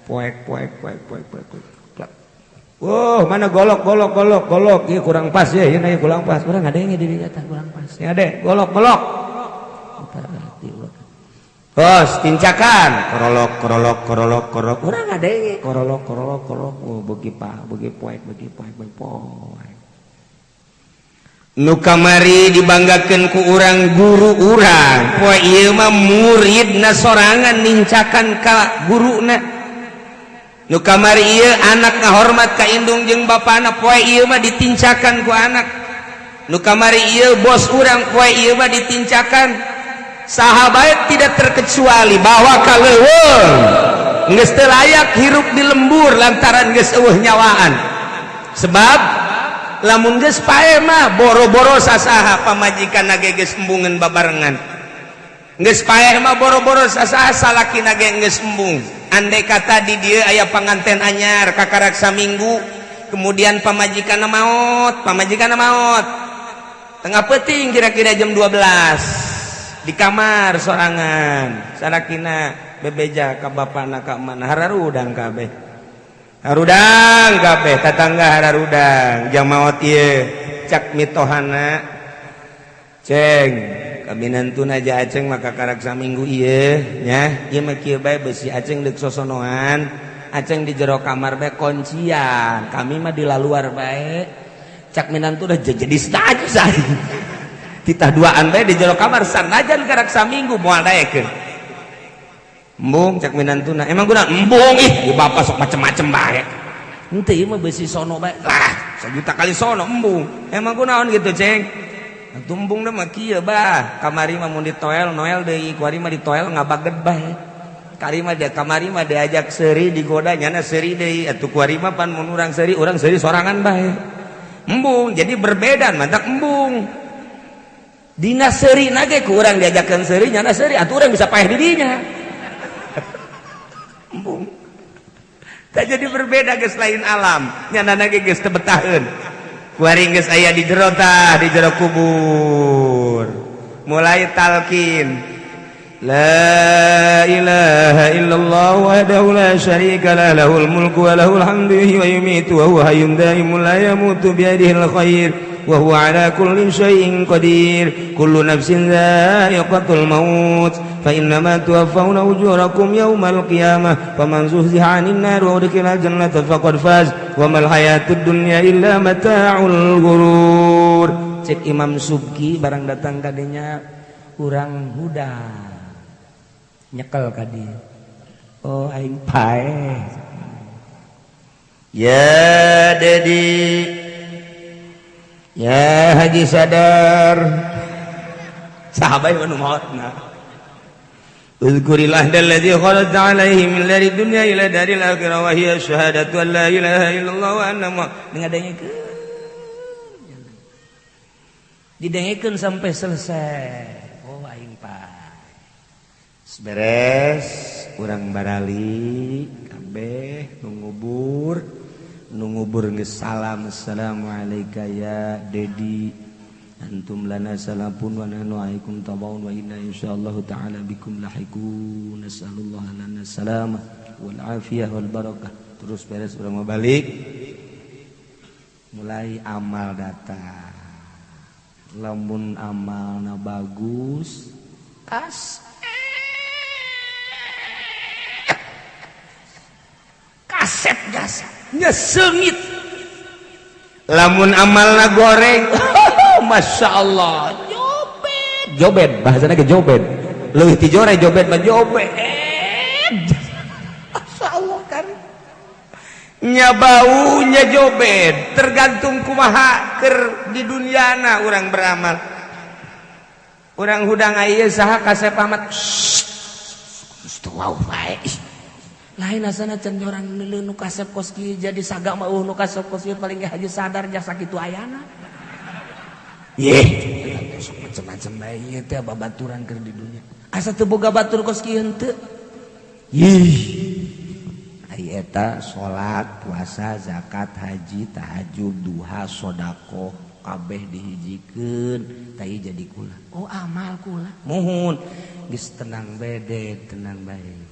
poek poek poek poek poek poek plek. Wow, mana golok, golok, golok, golok? Ieu kurang pas ya, ieu kurang pas. Urang ngadenge di dinya tah kurang pas. Ya deh, golok, golok. Bos, tincakan, korolok, korolok, korolok, korolok. Urang ngadenge, korolok, korolok, korolok. Oh, beuki pa, beuki poek, beuki poek, beuki poek. Nu kamari dibanggakeun ku urang guru urang, poe ieu mah muridna sorangan nincakan ka guruna. Nu kamari ieu anak ngahormat ka indung jeung bapana, poe ieu mah ditincakan ku anak. Nu kamari ieu bos urang, poe ieu mah ditincakan. Saha bae tidak terkecuali, bawa ka leuweung geus teu layak hirup di lembur lantaran geus eueuh nyawaan. Sebab lamun geus paeh mah boro-boro sasaha, pamajikan ge geus embungeun babarengan. Geus paeh mah boro-boro sasaha, salakina ge geus embung. Andai kata di dieu aya panganten anyar kakarak saminggu, kemudian pamajikan maot, pamajikan maot tengah peting kira-kira jam 12 di kamar sorangan, sarakina bebeja ka bapana ka mana, hararudang kabeh, harudang kabeh tatangga, hararudang jam maot ieu. Cak mitohana, "Ceng, kaminantuna aja Aceng maka karak saminggu ieu nya, ieu mah kieu bae, besi Aceng deuk sosonoan, Aceng di jero kamar bae kuncian, kami mah di luar bae." Cak minantu udah jadi setuju, saya titah duaan bae di jero kamar sanajan karak saminggu moal daekeun. "Embung," cak minantuna. "Emang guna embung? Ih, bapak sok macem-macem bae." "Henteu, ieu mah besi sono bae lah, sejuta kali sono embung." "Emang kunaon gitu, Ceng?" "Atuh embung mah kieu bah, kamari mah mun ditoel noel deui, kuari mah ditoel ngabaged bae. Kari mah dia kamari mah diajak seuri, digoda, nyana seuri deui. Atuh kuari mah pan mun urang seuri, urang seuri sorangan bae. Embung jadi berbeda, mantak embung. Dina seuri nage ku urang diajakeun seuri, nyana seuri, atuh urang bisa paeh di dinya. Embung." Tak jadi berbeda geus, lain alam, nyana nage geus teu betaheun. Kuari geus aya di jero tah, di jero kubur. Mulai talkin. La ilaha illallah wahdahu la syarika lah, lahul mulku wa lahul hamdu wa yumitu wa huwa hayyun daimun la yamutu biyadihil khair wa huwa ala kulli syai'in qadir. Kullu nafsin dha'iqatul maut fa innama tuwaffawna ujurakum yawmal qiyamah, faman zuhziha 'anil nar wa udkhila jannata faqad faz, wa mal hayatud dunya illa mata'ul ghurur. Cek Imam Subki, barang datang kadinya urang huda nyekel ka dieu, oh aing paeh ya Dedi, ya Haji Sadar, sahabat nu maotna. Uzkurillah alladzi kharajta alaihi min dari dunya ila daril akhirah wa hiya syahadatu an la ilaha illallah wa anna ngadengekeun, didengekeun sampai selesai. Oh, aing paeh. Beres, urang barali kabeh nu ngubur, nu ngubur geus salam, assalamualaikum ya Dedi, antum lana salafun wa nahnu alaikum tabaun wa inna insyaallah taala bikum lahiqun, nasallallahu lana salamah wal afiyah wal barakah. Terus beres, urang mau balik, mulai amal datang. Lamun amalna bagus, kas kasep jasa nyeseungit. Lamun amalna goreng, Masya Allah, jobet jobet, bahasanya ke jobet, leuwih ti jore, jobet mah jobet. Masya Allah kan nya baunya jobet, tergantung kumaha ker di duniana urang beramal. Urang hudang aya saha kasep amat wow bae lain asana can orang nu kasep kos kieu jadi saga mah nu kasep kos kieu paling ge Haji Sadar jasa kitu ayana. Yeh, sok macam-macam bae ieu teh babaturan keur di dunia. Asa teu boga batur kos kieu henteu. Yih. Ari eta salat, puasa, zakat, haji, tahajud, duha, sedekah kabeh dihijikeun tah jadi kula. Oh, amal kula. Muhun geus tenang bede, tenang bae.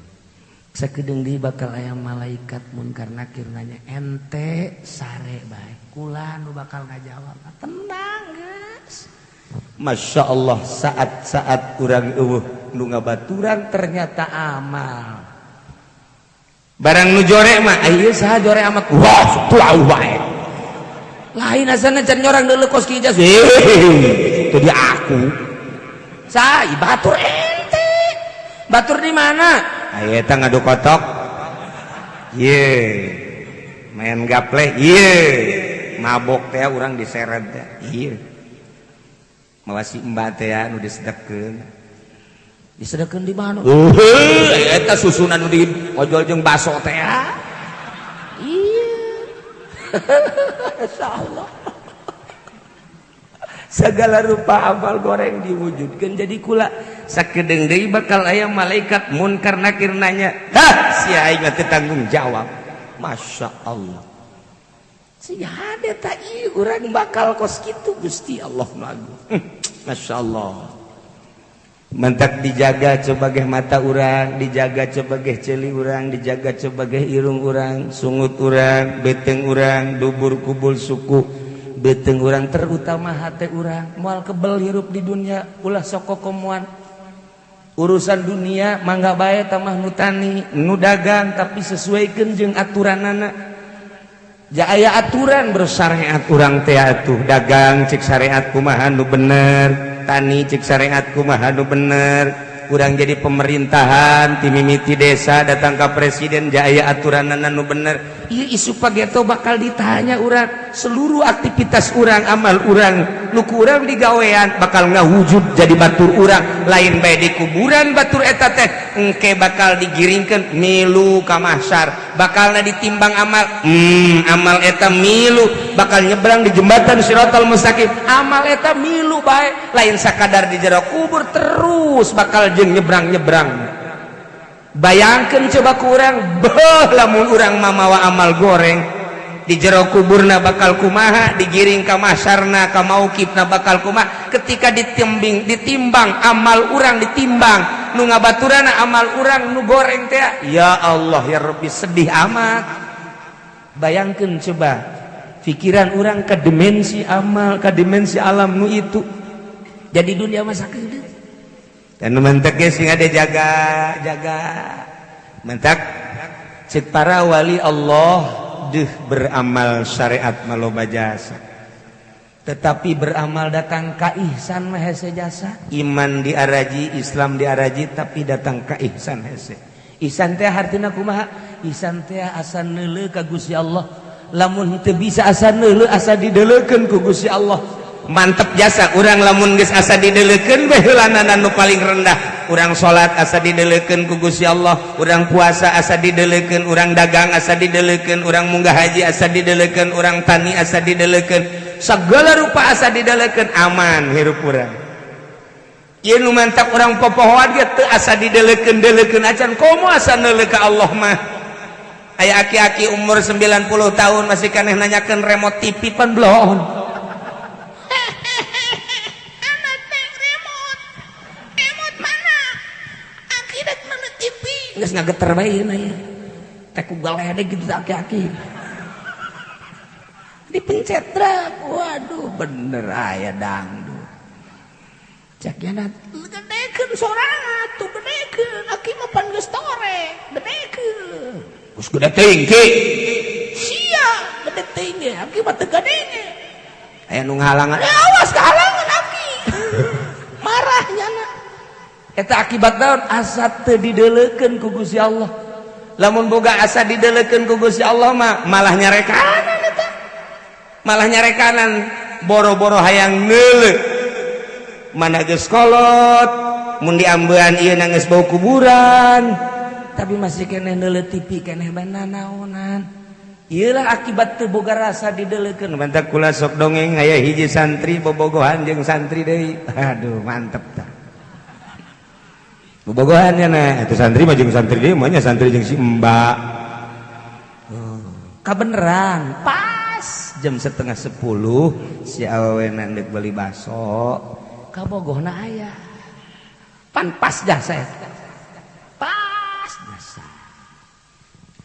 Sakedeung deui bakal aya malaikat munkar nakir nanya, ente sare bae, kula nu bakal ngajawab. Tenang geus. Masya Allah, saat-saat urang eueuh nu ngabaturan ternyata amal. Barang nu jore mah, ieu saha jore amat, wah tuau bae. Lain asana can nyorang deuleu kos kieu jas. Itu dia aku. Sa batur ente. Batur di mana? Aya eta ngadu kotok. Ye. Main gaple, ye. Mabok teh urang diseret teh. Ieu. Mawa si mbak teh nu disedekkeun. Disedekkeun di mana? Eta susunan nu di ojol jeung baso teh. Iya. Insyaallah. Segala rupa amal goreng diwujudkan jadi kula. Sakedeung deui bakal aya malaikat munkar nakir nanya, "Hah, sia aing mah teu tanggung jawab." Masya Allah. Si hade tak ieu urang bakal kos kitu Gusti Allah nu agung. Masya Allah. Mentak dijaga sebagai mata urang, dijaga sebagai ceuli urang, dijaga sebagai irung urang, sungut urang, beteng urang, dubur kubul suku, beteng urang, terutama hati urang. Moal kebel hirup di dunia, ulah sok kokomoan. Urusan dunia mangga bae tamah nu tani, nu dagang, tapi sesuaikan jeung aturanana. Ja aya aturan bersyariat urang teh atuh dagang cek syariat kumaha nu bener, tani cek syariat kumaha nu bener, urang jadi pemerintahan ti mimiti desa datang ka presiden ja aya aturanana nu bener. Ieu isu pageto bakal ditanya urang, seluruh aktivitas urang, amal urang, nu ku urang digawean bakal ngawujud jadi batur urang, lain bae di kuburan batur eta teh engke bakal digiringkeun milu ka mahsyar, bakalna ditimbang amal, amal eta milu bakal nyebrang di jembatan Siratal Mustaqim, amal eta milu bae, lain sakadar di jero kubur terus bakal jeung nyebrang-nyebrang. Bayangkan coba kurang beuh lamun urang mamawa amal goreng di jero kuburna bakal kumaha, digiring ka mahsyarna ka mauqifna bakal kumaha, ketika ditimbang ditimbang amal urang, ditimbang nu ngabaturana amal urang nu goreng teh, ya Allah ya Rabbi, sedih amat. Bayangkan coba pikiran urang ke dimensi amal, ke dimensi alam nu itu jadi dunia masa kedeung. Dan mentek sing ada jaga jaga mentak cek para wali Allah deh beramal syariat maloba jasa, tetapi beramal datang ka ihsan mah hese jasa. Iman diaraji, Islam diaraji, tapi datang ka ihsan hese. Ihsan teh hartina kumaha? Ihsan teh asa neuleu ka Gusti Allah. Lamun teu bisa asa neuleu, asa dideleukeun ku Gusti Allah. Mantep jasa urang lamun geus asa dideleukeun bae heulanana nu paling rendah. Urang salat asa dideleukeun ku Gusti Allah, urang puasa asa dideleukeun, urang dagang asa dideleukeun, urang munggah haji asa dideleukeun, urang tani asa dideleukeun, segala rupa asa dideleukeun, aman hirup urang. Ieu nu mantap urang popohoan ge teu asa dideleukeun-deleukeun acan, komo asa neuleu ka Allah mah. Aya aki-aki umur 90 tahun masih keneh nanyakeun remote TV pan bloon. Anak teh remote. Remote mana? Aki rek nonton TV. Geus ngageter bae ieu ieu. Teh ku galedeg gitu aki-aki. Dipencet drag. Waduh, bener aya dangdut. Cek yana Gedekeun sorangan tuh gedekeun. Aki mah pan geus torek. Gedekeun. Geus gede teuing ki. Sia gede teuing ge. Aki mah teu gadenge. Aya nu ngahalangan. Ya awas kehalangan aki. Marah nyana. Eta akibat naon? Asa teu dideleukeun ku Gusti Allah. Lamun boga asa dideleukeun ku Gusti Allah mah malah nyarekanan eta. Malah nyarekanan boro-boro hayang neuleu. Mana geus kolot, mun diambean ieu geus bau kuburan, tapi masih keneh neuleu TV keneh bae nanaonan. Ieulah akibat teu boga rasa dideleukeun. Mantap kula sok dongeng aya hiji santri bobogohan jeung santri deui. Aduh, mantep tah. Bobogohan nya nah, eta santri mah jeung santri deui mah nya santri jeung si Mbak. Oh, kabeneran pas jam 9:30 si awewena ndek beli baso. Kabogohna aya. Pan pas jasa eta. Pas jasa.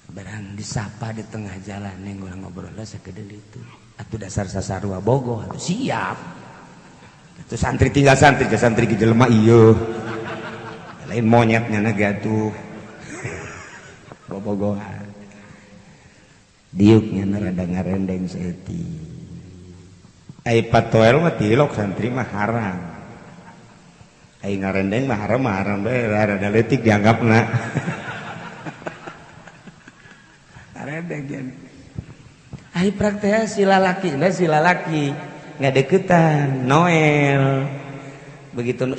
Barang disapa di tengah jalan neng urang ngobrol sakedeung itu. Atuh dasar sasarua bogoh atuh siap. Atuh santri tinggal santri, ke santri ge jelema ieu. Lain monyetnya na ge atuh. Bobogohan. Diuknya na rada ngarendeng saeutik. Ai patoel mah tilok santri mah haram. Ai ngarendeng mah haram bae rada leutik dianggapna. Ngarendeng gen. Ai praktek si lalaki, nah si lalaki ngadeukeutan Noel. Begitu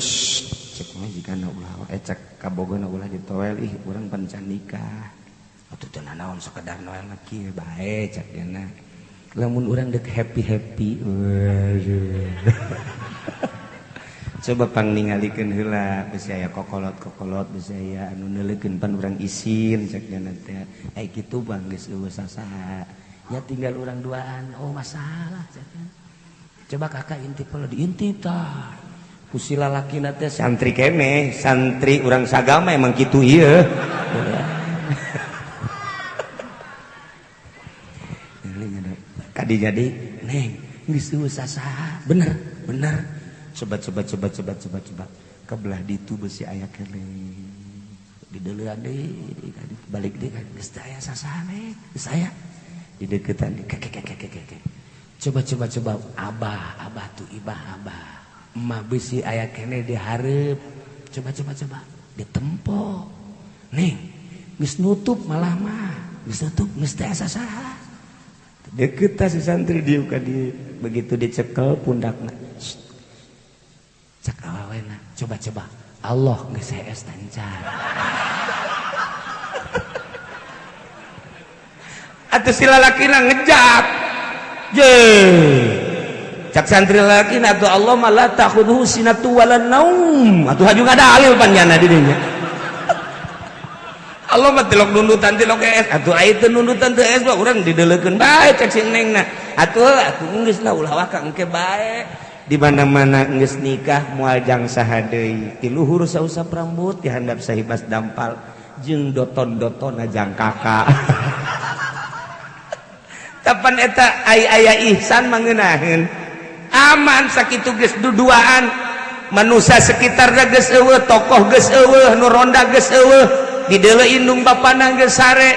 cek mah jigana ulah cek kabogona ulah ditoel ih urang pan can nikah. Atuh teu nanaon sekedar Noel mah kieu bae cek geuna. Lamun urang dek happy-happy. Waduh. Coba pang ningalikeun heula bisi aya kokolot-kokolot bisi aya anu neuleukeun pan urang isin cek nya teh. Ai kitu bang geus eueuh sasaha. Ya tinggal urang duaan. Oh masalah cek. Coba kakak intip heula diintip tah. Ku si lalakina teh santri keneh, santri urang sagama emang kitu ieu. Kadi jadi neng geus eueuh sasaha. Bener, bener. Coba coba coba coba coba coba kebelah ditu besi aya keneh dideuleuan deui balik deui geus teu aya sasaha geus aya dideukeutan keke coba coba coba abah abah tuh ibah abah emak besi aya keneh di hareup coba coba coba ditempo neng geus nutup malah mah geus nutup geus teu aya sasaha deukeut tah si santri dieu ka dieu begitu dicekel pundakna cak awawena coba-coba Allah geus hees tancar atuh si lalakina ngejak je cak santri lalakina atuh Allah mah la ta'khudhuhu sinatu wala naum atuh haju ngadalil pan nyana di dinya Allah mah tilok nundutan tilok hees atuh aya teu nundutan teu hees mah urang dideulekeun bae cak si nengna atuh atuh geus lah ulah waka engke bae di mana-mana geus nikah moal jang saha deui ti luhur sausap rambut ti handap sahibas dampal jeung doton-dotonna jang kakak tapan eta ai aya ihsan mangeunaheun aman sakitu geus duduaan manusia sekitar geus eueuh tokoh geus eueuh nu ronda geus eueuh dideuleu indung bapana geus sare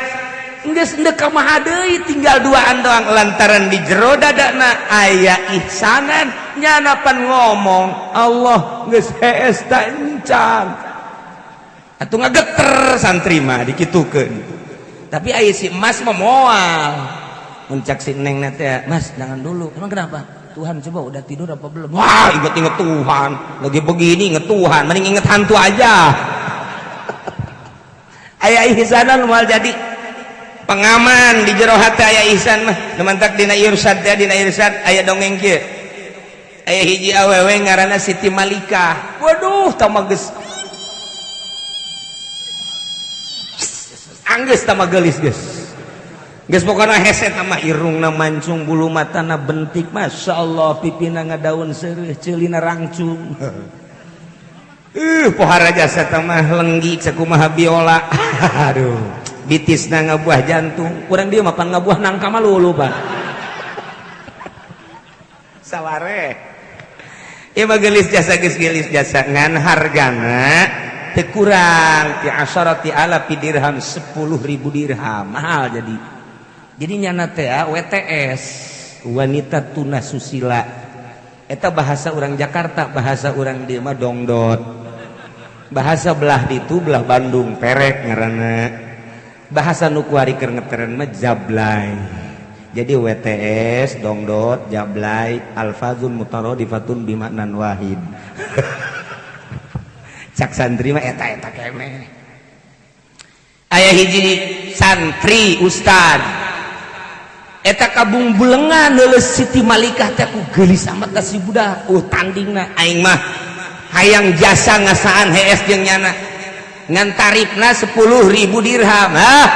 geus endek ka maha deui tinggal duaan doang lantaran di jero dadana aya ihsanan nyana pan ngomong Allah geus hees ta encan atuh ngageter santri mah dikitukeun tapi aya si emas mah moal mun cak si neng na teh mas jangan dulu emang kenapa Tuhan coba udah tidur apa belum wah inget-inget Tuhan lagi begini inget Tuhan mending inget hantu aja aya ihsanan moal jadi pengaman di jero hati aya ihsan mah nu mantak dina irsyad teh dina irsyad aya dongeng kieu aya hiji awewe ngaranna Siti Malikah waduh tah geus anggeus tah geulis geus geus pokona hese tah mah irungna mancung bulu matana bentik masyaallah pipina ngadaun seureuh ceulina rangcung pohara jasa tah mah lenggi sakumaha biola aduh bitisna ngabuah jantung kurang dia mah pan ngabuah nangka mah lulu pan saware ieu mah geulis jasa geus geulis jasa ngan hargana teu kurang ti asharati alafi dirham 10.000 dirham mahal jadi nyana teh WTS wanita tuna susila eta bahasa urang Jakarta bahasa urang dieu mah dongdot bahasa belah ditu belah Bandung perek ngaranna bahasa nu kuari keur ngeteren mah jablay jadi WTS dongdot jablay alfazun mutaradifatun bimaknan wahid cak santri mah eta-eta keneh aya hiji santri ustad eta kabung bulengan leuleus Siti Malikah teh ku geulis amat ka si budak tandingna aing mah hayang jasa ngasaan hees jeung nyana ngan tarifna 10.000 dirham hah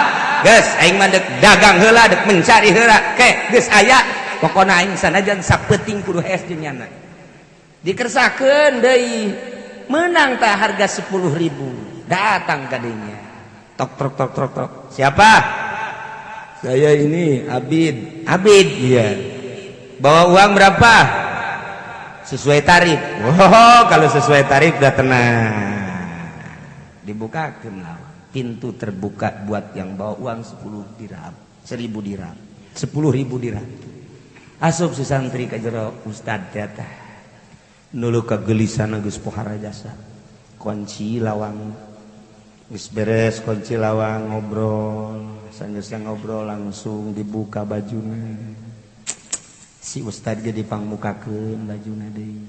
geus aing mah dek dagang heula dek mencari heula ke geus aya pokona aing sanajan sapeuting kudu hees jeung nyana dikersakeun deui menang tah harga 10.000 datang ka dinya tok tok tok tok tok siapa saya ini Abid Abid iya bawa uang berapa sesuai tarif oh kalau sesuai tarif udah tenang dibukakan lawang pintu terbuka buat yang bawa uang 10 dirham 1000 dirham 10.000 dirham asup si santri ka jero ustad teh nulu kagelisan geus pohara jasa kunci lawang geus beres kunci lawang ngobrol sanggeus ngobrol langsung dibuka bajuna si ustad ge dipangmukakeun bajuna deui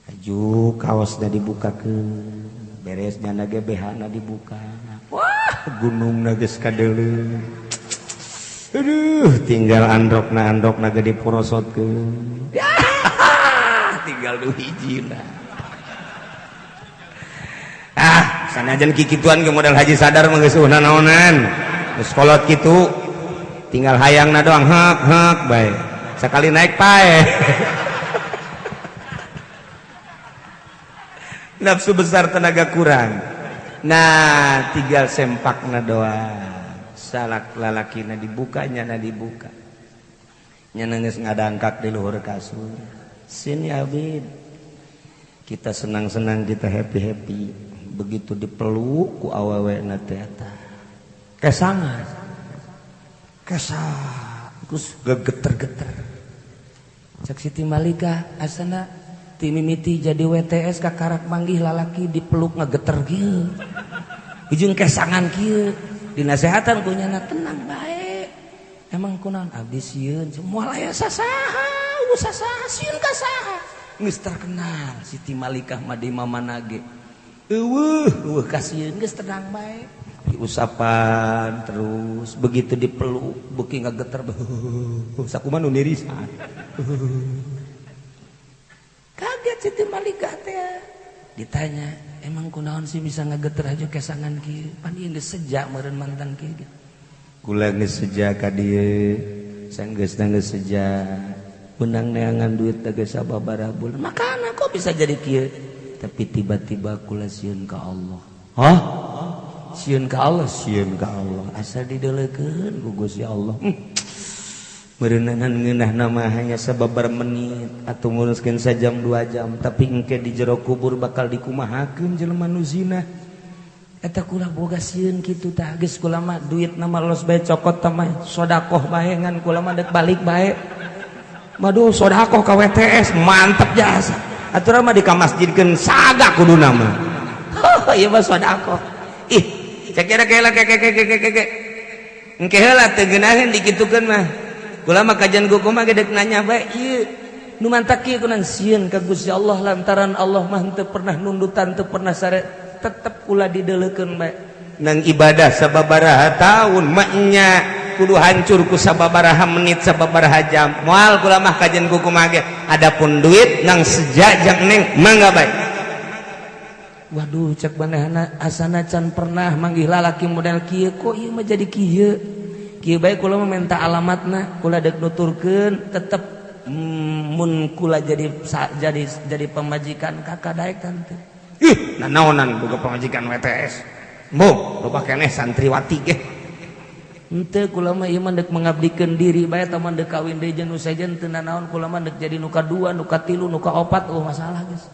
baju kaosna dibukakeun beres nyana ge BH na dibuka wah gunungna geus kadeuleu aduh tinggal andokna ge diporosotkeun tinggal du hijina. Sanajan kikituan ge modal haji sadar mah geus naonan. Geus kolot kitu. Tinggal hayangna doang hek hek bae. Sekali naik pae. Nafsu besar tenaga kurang. Nah, tinggal sempakna doang. Salak lalakina dibukanya na dibuka. Nya geus ngadangkak di luhur kasur. Sini Abid. Kita senang-senang, kita happy-happy. Begitu dipeluk ku awewena teh eta. Kesangan. Kesang. Terus gegeter-geter. Cek Siti Malika asana ti mimiti jadi WTS kakarak manggih lalaki dipeluk ngegeter kieu. Ujung kesangan kieu. Dinasehatan ku nyana tenang bae. Emang kunaon abdi sieun moal aya sasaha. Sasaha sieun ka saha geus terkenal Siti Malikah mah di mamana ge eueuh eueuh kasieun geus tenang bae diusapan terus begitu dipeluk beuki ngageter sakumaha nu nirisan kaget Siti Malikah teh ditanya emang kunaon sih bisa ngageter aja kesangan kieu pan ieu geus seja meureun mantan kieu kula geus seja ka dieu sanggeus geus seja benang neangan duit tegas sababaraha bulan makana kok bisa jadi kieu tapi tiba-tiba kula sieun ka Allah. Hah? Sieun ka Allah, sieun ka Allah asa dideulekeun ku Gusti Allah. Meureuneunan ngeunah nama hanya sababaraha menit atau nguruskeun sajam 2 jam tapi engke di jero kubur bakal dikumahakeun jelema nu zina eta kula boga sieun kitu tah geus kula mah duit nama los bae cokot tah mah sedekah bae ngan kula mah deuk balik bae. Maduh sodakoh ka WTS mantep jasa. Aturan mah di ka masjidkeun saga kuduna mah. Heuh ieu mah sodakoh. Ih, cek kira kela keke. Engke heula teu geunaheun dikitukeun mah. Kula mah kajian ku mah ge deuk nanya bae ieu. Nu mantak kieu kunan sieun ka Gusti Allah lantaran Allah mah henteu pernah nundutan teu pernah sare tetep kula dideulekeun bae. Nang ibadah sababaraha taun mah nya kudu hancur ku sababaraha menit sababaraha jam moal kula mah kajian ku kumaha ge adapun duit nang seja jang neng mangga bae. Waduh cek manehna asana can pernah manggih lalaki model kieu kok ieu mah jadi kieu kieu bae kula mah minta alamatna kula deuk nuturkeun tetep mun kula jadi pamajikan kakak daek tante. Ih nanaonan boga pamajikan WTS mboh loba keneh santriwati ge. Henteu kula mah ieu mah deuk mengabdikeun diri bae tah mah deuk kawin deui jeung nu sejen teu nanaon kula mah deuk jadi nu kadua, nu katilu, nu kaopat eueuh masalah geus.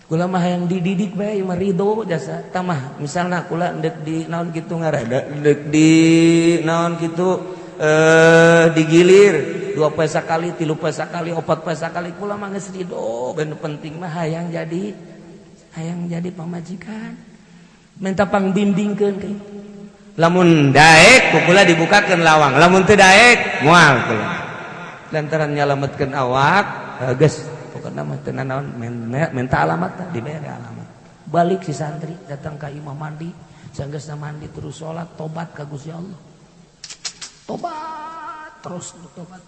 Kula mah hayang dididik bae ieu mah ridho jasa. Tah mah misalna kula deuk di naon kitu ngaranna deuk di naon kitu digilir 2 poe sakali, 3 poe sakali, 4 poe sakali kula mah geus ridho. Ben penting mah hayang jadi pamajikan. Minta pangbimbingkeun ka lamun daek kukula dibukakeun lawang lamun teu daek moal kula lantaran nyalametkeun awak geus pokona mah teu nanaon minta alamat dibere alamat balik si santri datang ka imah mandi sanggeusna mandi terus salat tobat ka Gusti Allah tobat terus tobat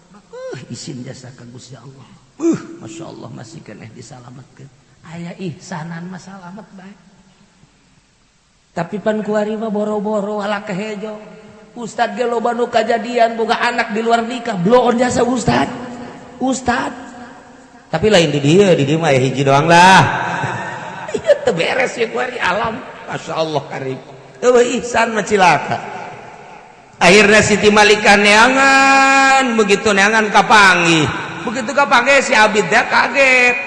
isin jasa ka Gusti Allah masyaallah masih keneh disalametkeun aya ihsanan mah salamet bae. Tapi pan kuari mah boro-boro ala kehejo. Ustad ge loba nu kajadian boga anak di luar nikah, bloon jasa ustad. Ustad. Tapi lain di dieu mah aya hiji doang lah. Ieu teu beres ye kuari alam. Masyaallah karim. Eueuh ihsan mah cilaka. Akhirnya Siti Malikah neangan, begitu neangan kapanggih. Begitu kapanggih si Abid teh kaget.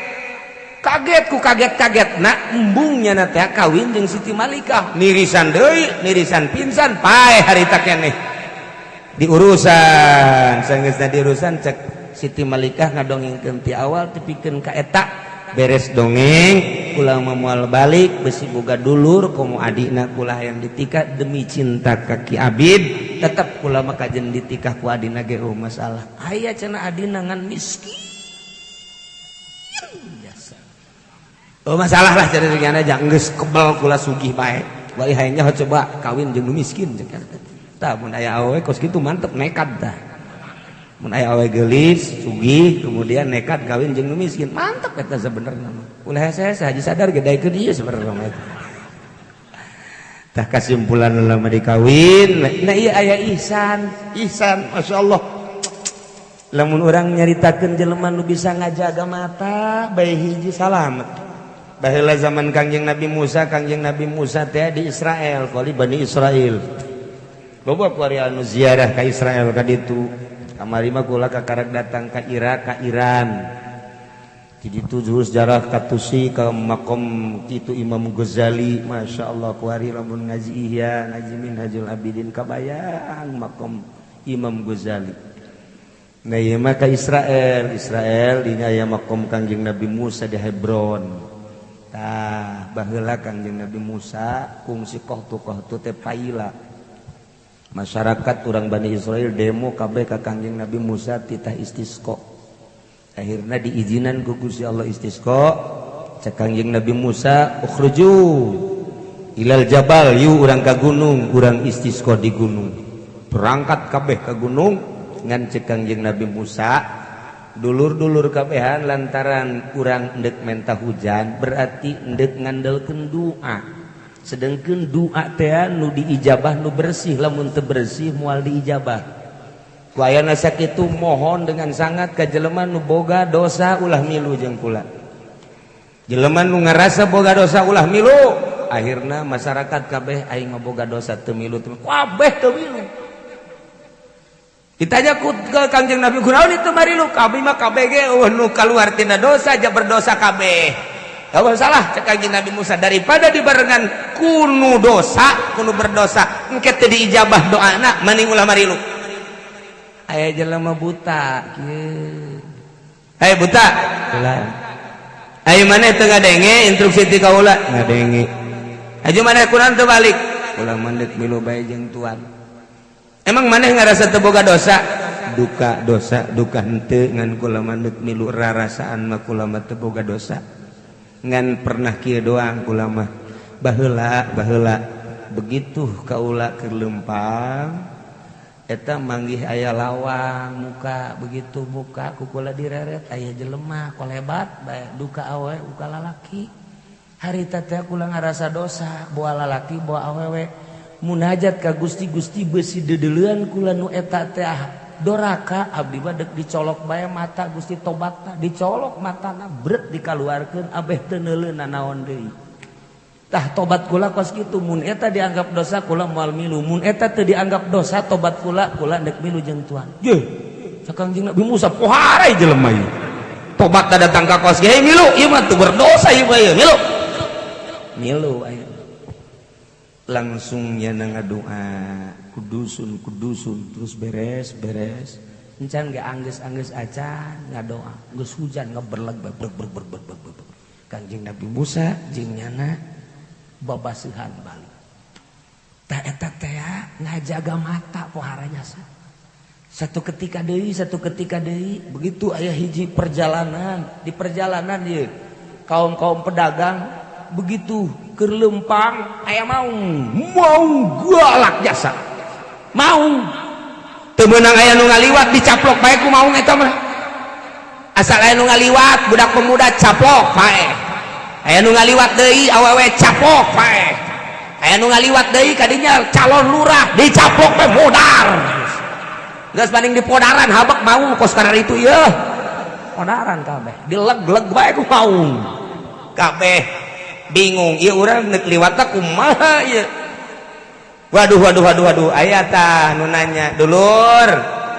Kaget ku kaget-kaget nak embungnya na teh kawin jeung Siti Malikah nirisan deui nirisan pingsan pae harita keneh diurusan sanggeusna diurusan cek Siti Malikah ngadongengkeun ti awal tepikeun ka eta beres dongeng kula moal balik besi boga dulur komo adina kula hayang ditikah demi cinta ka Ki Abid tetep kula mah kajen ditikah ku adina ge eueuh masalah aya cenah adina ngan miskin biasa. Oh masalah lah cari regana aja geus kebel kula sugih bae. Bae hayangnya coba kawin jeung nu miskin jeung eta. Tah mun aya awewe kos kitu mantep nekat tah. Mun aya awewe geulis, sugih, kemudian nekat kawin jeung nu miskin, mantep eta sebenarnya mah. Ulah hese-hese haji sadar ge daekeun ieu sebenarnya mah eta. Tah, kesimpulan lama dikawin. Nah, iya, aya ihsan, ihsan, masya Allah. Lamun urang nyaritakeun jelema nu bisa ngajaga mata bae hiji, salamet. Baheula zaman Kangjeng Nabi Musa, Kangjeng Nabi Musa teh di Israel, kali Bani Israel. Loba kuari anu ziarah ka Israel ka ditu. Kamari mah kula kakarak datang ka Irak, ka Iran. Jadi tujuh sejarah katusi ke makom itu Imam Ghazali. Masya Allah, kuari lamun ngaji Ihya, ngaji Minhajul Abidin, kabayang makom Imam Ghazali. Nah, ieu mah ka Israel. Israel dinya aya makom Kangjeng Nabi Musa di Hebron. Tah, baheula Kangjeng Nabi Musa kungsi kohtu kohtu teh paila. Masyarakat urang Bani Israel demo kabeh ka Kangjeng Nabi Musa titah istisqa. Akhirnya diizinan ku Gusti Allah istisqa. Cek Kangjeng Nabi Musa, "Ukhruju ilal jabal," yu urang ka gunung, urang istisqa di gunung. Berangkat kabeh ka gunung. Ngan cek Kangjeng Nabi Musa, "Dulur-dulur kabehan, lantaran urang endek menta hujan berarti endek ngandelkeun doa, sedangkan doa teh nu diijabah nu bersih. Lamun teu bersih moal diijabah." Ku ayana sakitu, mohon dengan sangat ka jelema nu boga dosa ulah milu jeung kula. Jelema nu ngarasa boga dosa ulah milu. Akhirna masyarakat kabeh, "Aing mah boga dosa, teu milu, teu." Kabeh teu milu. Ditanya ku ke Kangjeng Nabi, "Kunaon itu marilu?" "Kami mah kabeh ge euweuh nu kaluar tina dosa, aja berdosa kabeh." "Euweuh salah," cek Kangjeng Nabi Musa, "daripada dibarengan kunu dosa, kunu berdosa, engke teu diijabah doana, mending ulah marilu." Aya jelema buta kieu. "Hey buta, ulah. Ayo, maneh teu ngadenge instruksi ti kaula?" "Ngadenge." "Aju maneh kunaon teu balik?" "Ulah mandek, milu bae jeung tuan." "Emang maneh ngarasa teu boga dosa?" "Duka dosa, duka henteu, ngan kula mandek milu, rarasaan mah kula mah teu boga dosa. Ngan pernah kieu doang kula mah baheula. Baheula begitu kaula keur lempang eta manggih aya lawang muka. Begitu buka, ku kula direret, aya jelema kolebat bae, duka awe duka lalaki. Harita teh kula ngarasa dosa, boa lalaki boa awewe. Munajat ka Gusti, Gusti, besi dedeleuan kula nu eta teh doraka, abdi mah deuk dicolok bae mata, Gusti, tobatna." Dicolok matana, bret, dikaluarkeun, abeh teu neuleuh naon deui. Tah, tobat kula kos kitu. Mun eta dianggap dosa, kula moal milu. Mun eta teu dianggap dosa tobat kula, kula ndek milu jeung tuan. Ye, cek Kangjeng Nabi Musa, "Pohara jelema ieu, tobat datang ka kos ge milu. Ieu mah teu berdosa ieu mah, ieu milu." Milu aya langsung nya ngadoa, kudusun kudusun, terus beres beres encan ge anggeus-anggeus acan ngadoa, geus hujan ngeberleg berg berg berg berg berg berg. Kangjeng Nabi Musa jeung nyana babaseuhan balik. Tah, eta teh ngajaga mata, pohara jasa. Satu ketika deui, satu ketika deui, begitu aya hiji perjalanan, di perjalanan ieu kaum-kaum pedagang begitu keur lempang aya maung, maung galak jasa. Maung teu meunang aya nu ngaliwat, dicaplok bae ku maung eta mah. Asal aya nu ngaliwat budak pemuda, caplok bae. Aya nu ngaliwat deui awewe, caplok bae. Aya nu ngaliwat deui kadinya calon lurah, dicaplok bae, modar. Geus paling dipodaran habak maung kos karena itu yeuh. Podaran kabeh, dileg-leg bae ku maung. Kabeh bingung, ieu urang neuk liwatna kumaha ieu? Waduh, waduh, waduh, waduh, aya tah nu nanya, "Dulur,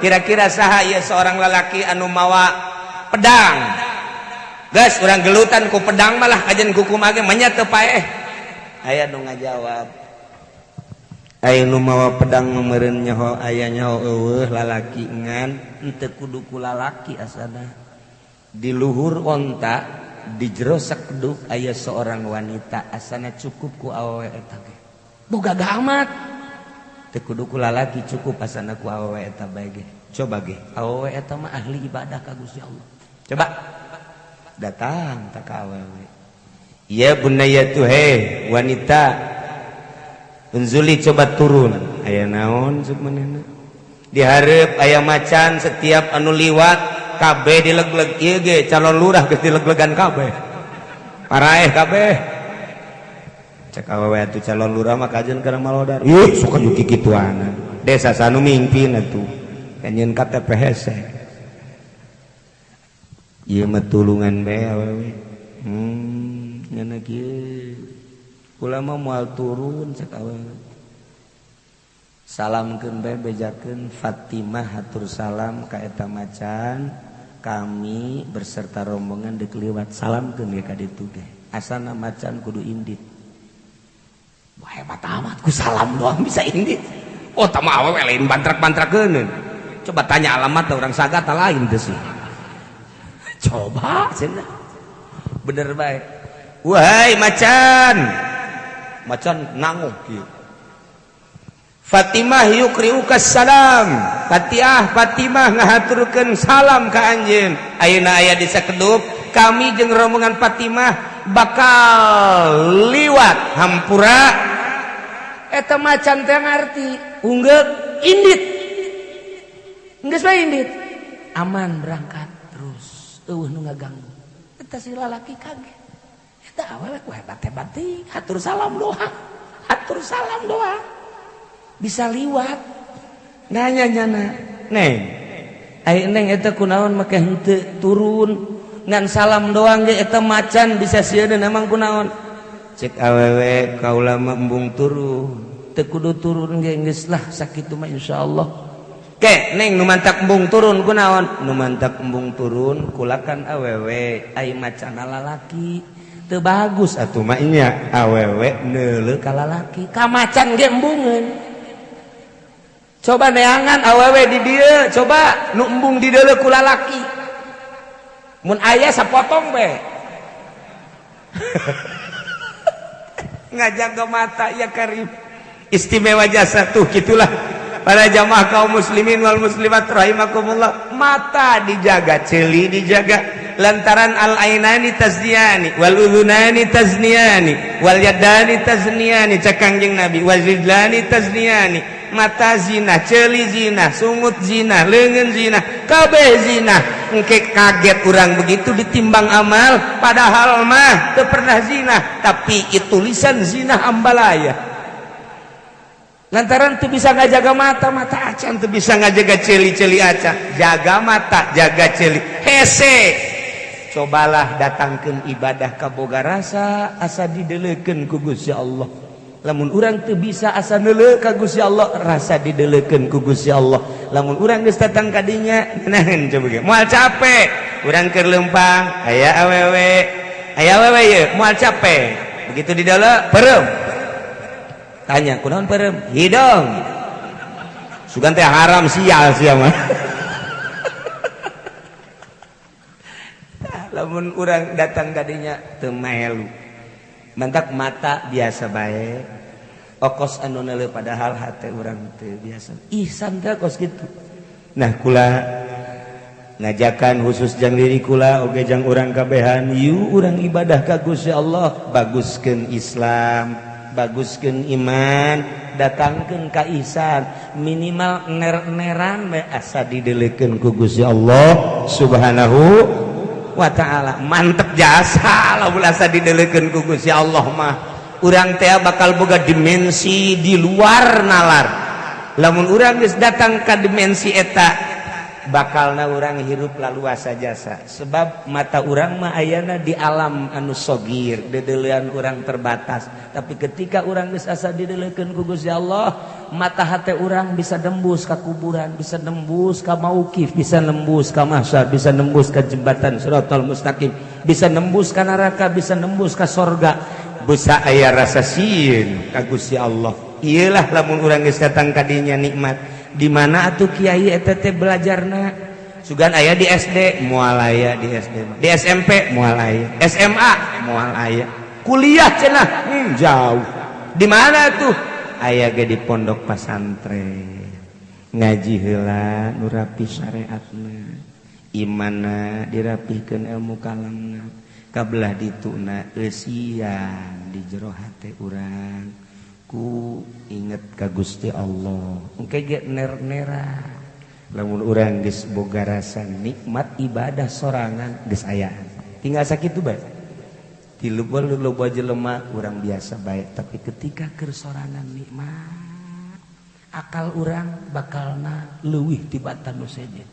kira-kira saha ieu seorang lelaki anu mawa pedang? Geus urang gelutan ku pedang malah kajen kuku mage manya teu paeh." Aya nu ngajawab, "Aya nu mawa pedang meureun nyaho, aya nyaho eueuh lalaki." Ngan henteu kudu ku lalaki, asana di luhur onta, di jero sakeduk aya seorang wanita, asana cukup ku awewe eta ge. Boga amat, teu kudu ku lalaki, cukup asana ku awewe eta bae ge. Coba ge, awewe eta mah ahli ibadah ka Gusti Allah. Coba datang tak ka awewe. "Ya bunayatu, he wanita, unzuli, coba turun." "Aya naon?" Cek manehna. "Dihareup aya macan, setiap anu liwat kabeh dileg-leg. Ieu ge calon lurah geus dileg-legan kabeh, paraeh kabeh." Cek awewe atuh calon lurah mah kajeun kana malodar. Ih, sok anu kikituanan. Desa sanu mingpin atuh. Kanyeun KTP hese. Ieu mah tulungan bae awewe. Ngana kieu. Kula mah moal turun cek awewe. Salamkeun bae bejakeun Fatimah hatur salam ka eta macan. Kami berserta rombongan deuk liwat salamkeun ge ka ditu ge. Asana macan kudu indit. Wah, hebat amat ku salam doang bisa indit. Oh, tama awewe lain bantrak-bantrakeun. Coba tanya alamat orang Sagata lain teh sih. Coba cenah. Bener bae. Wahai macan. Macan nanguk kieu. Fatimah yukriuka salam. Fatiah Fatimah ngahaturkeun salam ka anjeun. Ayeuna aya di sakedup, kami jeung rombongan Fatimah bakal liwat hampura. Eta macan teh ngarti, unggeuk indit. Geus bae indit. Aman berangkat terus. Eueuh nu ngaganggu. Eta si lalaki kaget. Eta awewe ku hebat-hebat teuing, hatur salam doang. Hatur salam doang. Bisa liwat. Nanya nyana, "Neng, ai neng eta kunaon make henteu turun? Ngan salam doang ge eta macan bisa sieun emang kunaon?" Cek awewe kaula mah embung turun. Teu kudu turun ge geus lah sakitu mah insyaallah. Ke neng nu mantak embung turun kunaon? Nu mantak embung turun kulakan awewe ai macan lalaki. Teu bagus atuh mah nya awewe neuleuh ka lalaki. Ka macan ge embungeun. Coba neangan awewe di dieu, coba nu embung di deuleuh ku lalaki. Mun aya sapotong bae. Ngajaga mata ya karim. Istimewa jasa tuh gitulah. Para jamaah kaum muslimin wal muslimat rahimakumullah, mata dijaga, ceuli dijaga lantaran al ainani tazniyani wal udhunani tazniyani wal yadani tazniyani cek Kangjeng Nabi wal rijlani tazniyani. Mata zina, ceuli zina, sungut zina, leungeun zina, kabeh zina. Engke kaget urang begitu ditimbang amal, padahal mah teu pernah zina, tapi itu tulisan zina ambalaya. Lantaran teu bisa ngajaga mata, mata acan teu bisa ngajaga ceuli-ceuli acan. Jaga mata, jaga ceuli. Hese. Cobalah datangkeun ibadah ka boga rasa asa dideleukeun ku Gusti Allah. Lamun urang teu bisa asa neuleuh ka Gusti Allah, rasa dideleukeun ku Gusti Allah. Lamun urang geus datang ka dinya, nahan coba ge. Moal capek, urang keur leumpang, aya awewe. Aya awewe ieu, moal capek. Begitu di dalam peureum. Tanya, kunaon peureum? Hidung. Sugan teh haram sial sia mah. Lamun urang datang ka dinya teu maelu. Mantak mata biasa bae. Okos anu neuleuh padahal hate urang teu biasa. Ihsan teh kos kitu. Nah, kula ngajakan khusus jang diri kula oge jang urang kabehan, yuk urang ibadah ka Gusti Allah, baguskeun Islam, baguskeun iman, datangkeun ka ihsan, minimal ner-neran we asa dideleukeun ku Gusti Allah Subhanahu wa ta'ala. Mantep jasa lamun asa dideleukeun ku Gusti Allah mah. Urang teh bakal boga dimensi di luar nalar. Lamun urang geus datang ka dimensi eta, bakalna urang hirup laluasa jasa. Sebab mata urang mah ayana di alam anu sogir, dedeulean urang terbatas. Tapi ketika urang geus asa dideleukeun ku Gusti Allah, mata hate urang bisa nembus ka kuburan, bisa nembus ka mauqif, bisa nembus ka mahsyar, bisa nembus ka jembatan siratal mustaqim, bisa nembus ka neraka, bisa nembus ka sorga. Bisa aya rasa sieun ka Gusti Allah. Iyalah lamun urang geus datang ka dinya nikmat. Di mana atuh kiai eta teh belajarna? Sugan aya di SD, moal aya di SD. Di SMP moal aya, SMA moal aya. Kuliah cenah jauh. Di mana tuh? Aya ge di pondok pasantren. Ngaji heula nu rapi syariatna. Imanna dirapihkeun ilmu kalamna. Kabelah dituna eusian di jero hate urang. Ku inget ka Gusti Allah. Engke ge ner-nera. Lamun urang geus boga rasa nikmat ibadah sorangan geus ayaan. Tinggal sakitu bae. Di loba jelema urang biasa bae, tapi ketika keur sorangan nikmat akal urang bakalna leuwih tibatan nu sejen.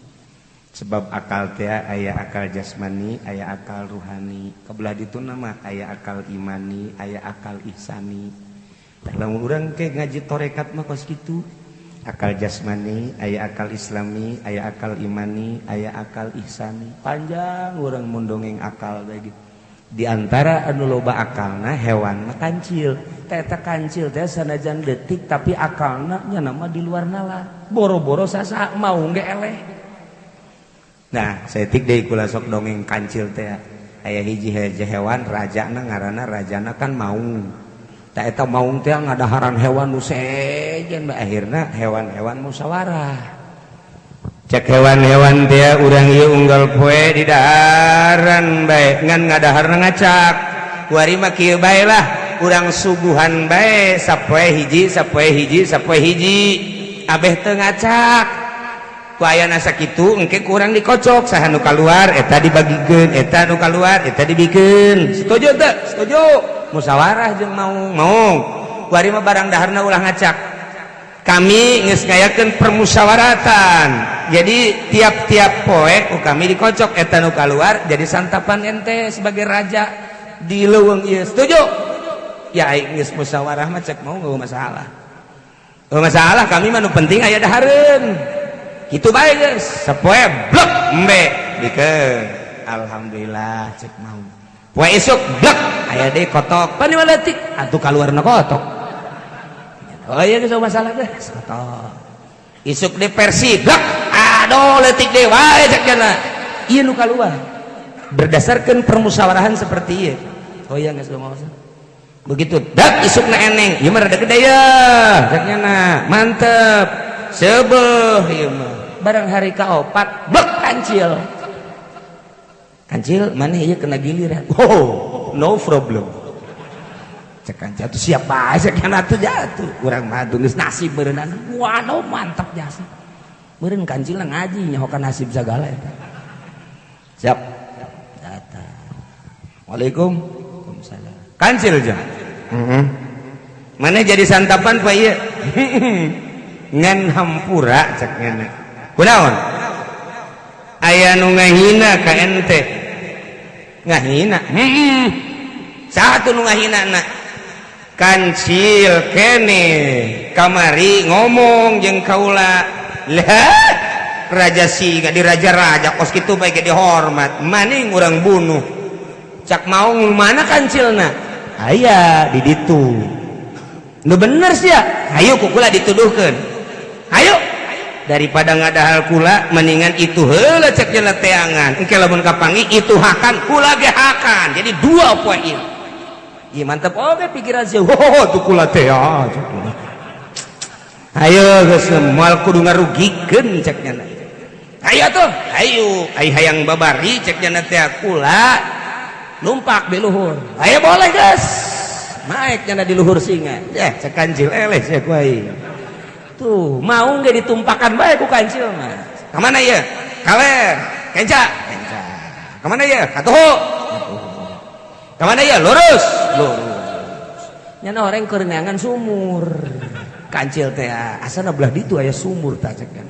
Sebab akal teh aya akal jasmani, aya akal ruhani. Kebelah ditu nama aya akal imani, aya akal ihsani. Tah lamun urang ke ngaji tarekat mah kos kitu. Akal jasmani, aya akal islami, aya akal imani, aya akal ihsani. Panjang urang mun dongeng akal teh gitu. Di antara anu loba akalna hewan mah kancil. Teh eta kancil teh sanajan detik tapi akalna nya nama di luar nalar. Boro-boro sasa mau ge eleh. Nah, saeutik deui kula sok dongeng kancil teh. Aya hiji hewan rajana ngaranna rajana kan maung. Tah eta maung teh ngadaharan hewan nu sejen akhirna hewan-hewan musyawarah. Cek hewan-hewan teh urang ieu unggal poe di daharan bae ngan ngadaharna ngacak. Kuari mah kieu bae lah, urang suguhan bae sapoe hiji sapoe hiji sapoe hiji. Abeh teu ngacak. Ku ayana sakitu engke kurang dikocok saha nu kaluar eta dibagikeun, eta nu kaluar eta dibikeun. Setuju teu? Setuju. Musyawarah jeung maung. Maung. Kuari mah barang daharna ulah ngacak. Kami geus ngayakeun permusyawaratan. Jadi tiap-tiap poe ku kami dikocok eta nu kaluar jadi santapan ente sebagai raja di leuweung ieu. Setuju? Ya aing geus musyawarah mah cek mau eueuh masalah. Eueuh masalah kami mah nu penting aya dahareun. Kitu bae geus. Sapoe blek embe bikeun. Alhamdulillah cek mau. Poe isuk blek aya deui kotok. Pan leutik atuh kaluarna kotok. Oh iya geus masalah geus kotok. Isuk deui versi blek aduh leutik deui wae cek cenah. Ieu nu kaluar. Berdasarkan permusyawarahan seperti ieu. Oh iya geus masalah. Begitu dak isukna eneng, ieu mah rada gede ya cek nya mantep. Seubeuh ieu mah. Barang hari kaopat blek kancil. Kancil maneh ieu kena giliran. Oh, no problem. Cek kancil atuh siap bae cek nya atuh jatuh. Urang mah atuh geus nasib meureunana. Waduh mantap jasa. Meureun kancilna ngaji nyahokan nasib sagala eta. Siap. Datang. Waalaikum. Waalaikumsalam. Kancil jeung. Heeh. Maneh jadi santapan pa ieu? Ngan hampura cek nya. Kunaon? Aya nu ngahina ka ente. Ngahina. Heeh. Saha tuh nu ngahina na? Kancil kene kamari ngomong jeung kaula. Lah, raja singa di raja-raja kos kitu bae ge dihormat. Maning urang bunuh. Cak maung mana kancilna? Aya di ditu. Nu bener sia. Hayu ku kula dituduhkeun. Hayu. Daripada ngadahal kula mendingan itu heula cek jela teangan. Engke lamun kapanggih itu hakan kula ge hakan. Jadi dua poin. Ieu mantep oge pikiran sia. Oh, tuh kula teh ah. Ayo geus moal kudu ngarugikeun cek nya. Ayo tuh, ayo, ai hayang babari cek nya teh kula numpak di luhur. Ayo boleh geus. Naik nya di luhur singa. Ya cek kancil eleh sia ku aing. Tuh, mau ge ditumpakan bae ku kancil mah. Ka mana ieu? Kaler, kenca, kenca. Ka mana ieu? Katuhu. Ka mana ieu? Lurus, lurus. Nya orang keur neangan sumur. Kancil teh asana belah ditu aya sumur tah cek nya.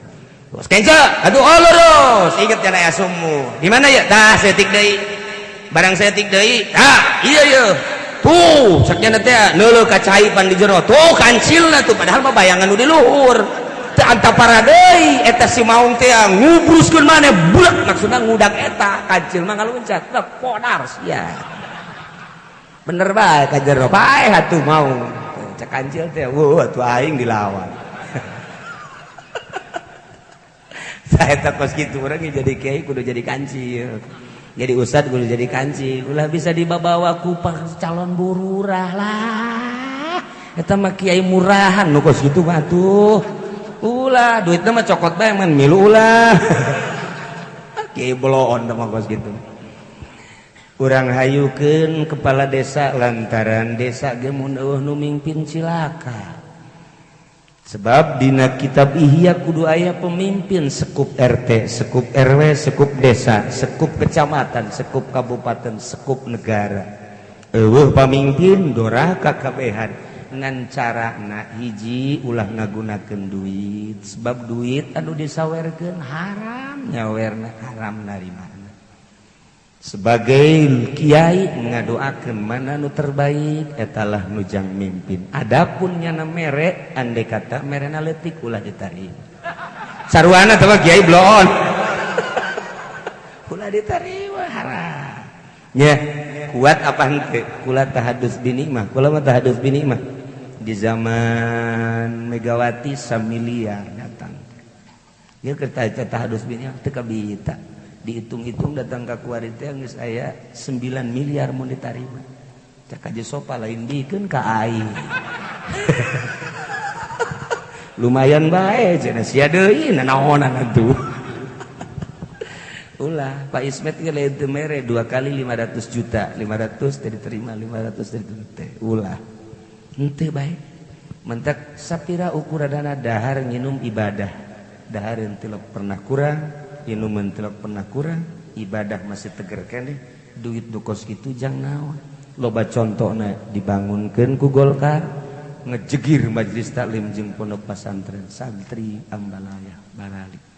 Terus kenca, aduh oh lurus. Inget nya aya sumur. Di mana ya? Tah setik deui. Barang setik deui. Tah, iya ieu. Tuh, cek nya teh neuleuh ka cai pan di jero. Tuh kancilna tuh padahal mah bayangan nu di luhur. Teu antapara deui eta si maung teh ngubruskeun maneh bulek maksudna ngudak eta kancil mah ngaluncat. Teh podar sia. Bener bae ka jero bae atuh maung. Cek kancil teh, wah atuh aing dilawan. Saya tak kos kitu urang jadi kiai kudu jadi kancil. Jadi ustad kudu jadi kancil. Ulah bisa dibawa ku calon bururah lah. Eta mah kiai murahan nu kos kitu mah tuh. Ulah duitna mah cokot bae man milu ulah. Kiai bloon mah kos kitu. Urang hayukeun kepala desa lantaran desa ge mun eueuh nu mimpin cilaka. Sebab dina kitab Ihya kudu aya pemimpin sekup RT, sekup RW, sekup desa, sekup kecamatan, sekup kabupaten, sekup negara. Eueuh pamimpin doraka kabehan ngan carana hiji ulah ngagunakeun duit sebab duit anu disawerkeun haram nyawerna haram narimana. Sebagai kiai ngadoakeun mana nu terbaik etalah nu jang mimpin. Adapun nyana mere andai kata merena leutik ulah ditarik. Sarwana teh kiai bloon. Ulah diterima haram. Ya, kuat apa henteu? Kula tahadus binikmah, kula mah tahadus binikmah. Di zaman Megawati samiliar datang. Ya keur tahadus binikmah teu kabita. Dihitung-hitung datang ka kuari teh geus aya 9 miliar mun ditarima. Cak aja sopa lain dikeun ka aing. Lumayan bae cenah sia deui nanaonan atuh. Ulah Pak Ismet ge lain teu mere 2 kali 500 juta, 500 teh diterima, 500 teh diterima. Ulah. Henteu bae. Mentak sapira ukuranana dahar nginum ibadah. Dahar teu pernah kurang, inuman teu pernah kurang, ibadah masih teger keneh, duit nu kos kitu jang naon. Loba contona dibangunkeun ku Golkar, ngejegir majelis taklim jeung pondok pesantren santri ambalaya baralik.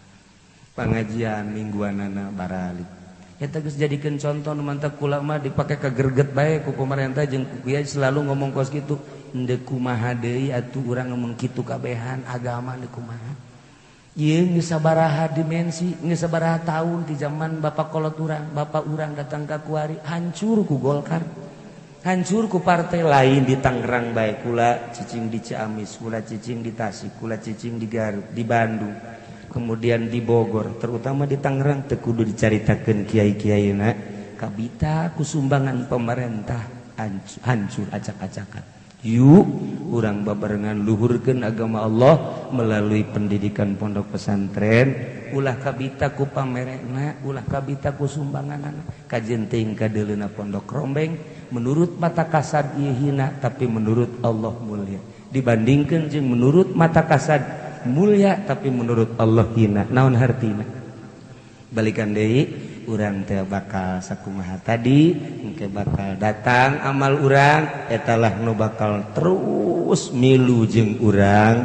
Pengajian mingguanana baralik. Eta geus jadikeun contoh nu mantap kula mah dipake ka gerget bae ku pemerintah jeung ku kiai selalu ngomong kos kitu. Henteu kumaha deui atuh urang ngomong kitu kabehan agama deui kumaha. Ieu geus sabaraha dimensi, geus sabaraha tahun di zaman bapak kolot urang, bapak urang datang ka kuari hancur ku Golkar. Hancur ku partai lain di Tangerang bae kula cicing di Ciamis, kula cicing di Tasik, kula cicing di Garut, di Bandung. Kemudian di Bogor, terutama di Tangerang teu kudu dicaritakeun kiai-kiaina kabita ku sumbangan pemerintah hancur acak-acakan. Yuk urang babarengan luhurkeun agama Allah melalui pendidikan pondok pesantren, ulah kabita ku pamerena, ulah kabita ku sumbanganana, kajen teuing kadeuleuna pondok rombeng menurut mata kasad ieu hina tapi menurut Allah mulia. Dibandingkeun jeung menurut mata kasad mulia tapi menurut Allah hina. Naon hartina? Balikan deui urang teh bakal sakumaha tadi, engke bakal datang amal urang etalah nu bakal terus milu jeung urang,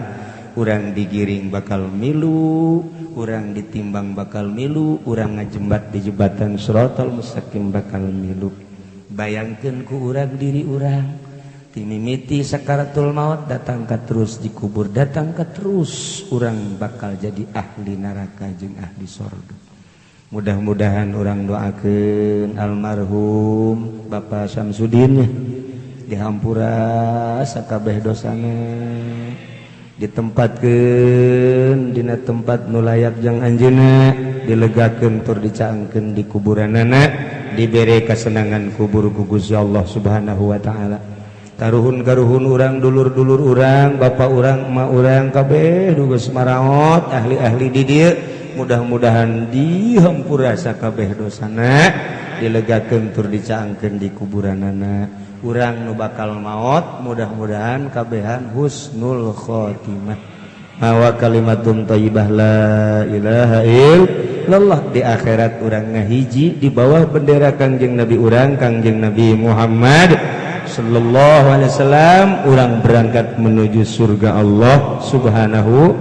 urang digiring bakal milu, urang ditimbang bakal milu, urang ngajembat di jembatan siratal mustaqim bakal milu. Bayangkeun ku urang diri urang timimiti sakaratul maut datang ka terus dikubur, datang ka terus urang bakal jadi ahli neraka jeung ahli sorga. Mudah-mudahan urang doakeun almarhum Bapak Samsudin dihampura sakabeh dosana, ditempatkeun dina tempat nu layak jang anjeunna, dilegakeun tur dicaangkeun di kuburanana, dibere kasenangan kubur ku Gusti Allah Subhanahu wa taala. Karuhun-karuhun urang, dulur-dulur urang, bapak urang, emak urang kabeh nu geus maraot, ahli-ahli di dieu mudah-mudahan dihampura sakabeh dosana, dilegakeun tur dicaangkeun di kuburanana. Urang nu bakal maot mudah-mudahan kabehan husnul khotimah. Mawa kalimatun thayyibah la ilaha illallah di akhirat urang ngahiji di bawah bendera Kangjeng Nabi urang, Kangjeng Nabi Muhammad sallallahu alaihi wasallam, urang berangkat menuju surga Allah Subhanahu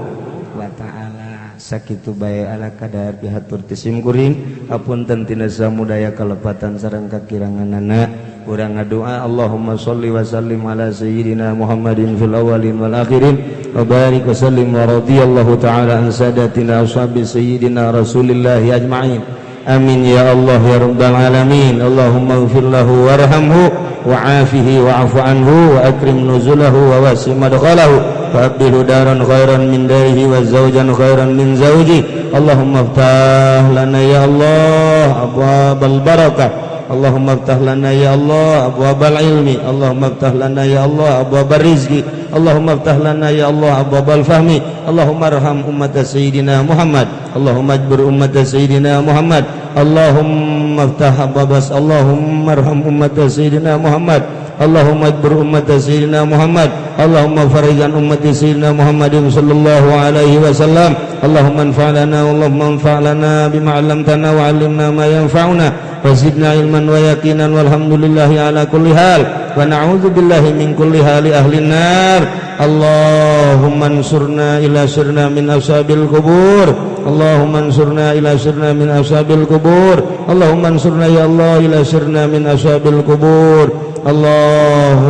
wa taala. Sakitu bae ala kadar bihatur tisim kuring, hapunten tina samudaya kalepatan sareng kakiranganana. Urang ngadoa Allahumma sholli wa sallim ala sayyidina Muhammadin fil awwalin wal akhirin wa barik wa sallim wa radhiyallahu ta'ala an sadatina ashabi sayyidina Rasulillah ajma'in. Amin ya Allah ya rabbal alamin. Allahumma ighfir lahu warhamhu wa'afihi wa'afu anhu wa akrim nuzulahu wa wasi madkhalahu wa abdilhu daran khairan min darihi wa zawjan khairan min zawji. Allahumma iftah lana ya Allah abwabal barakah. Allahumma iftah lana ya Allah abwabal ilmi. Allahumma iftah lana ya Allah abwabal rizqi. Allahumma iftah lana ya Allah abwabal fahmi. Allahumma arham ummat sayyidina Muhammad. Allahumma ajbir ummat sayyidina Muhammad. Allahumma iftah abwabas. Allahumma arham ummat sayyidina Muhammad. Allahumma ajbir ummat sayyidina Muhammad. Allahumma farijan ummat sayyidina Muhammadin sallallahu alaihi wasallam. Allahumma anfa' lana Allahumma anfa' lana bima 'allamtana wa 'allimna ma yanfa'una wa zidna ilman wa yaqinan walhamdulillahi ala kulli hal wa na'udzu billahi min kulli hali ahli nar. Allahumma ansurna ila sirna min ashabil qubur. Allahumma ansurna ila sirna min ashabil qubur. Allahumma ansurna ya Allah ila sirna min ashabil qubur. Allahumma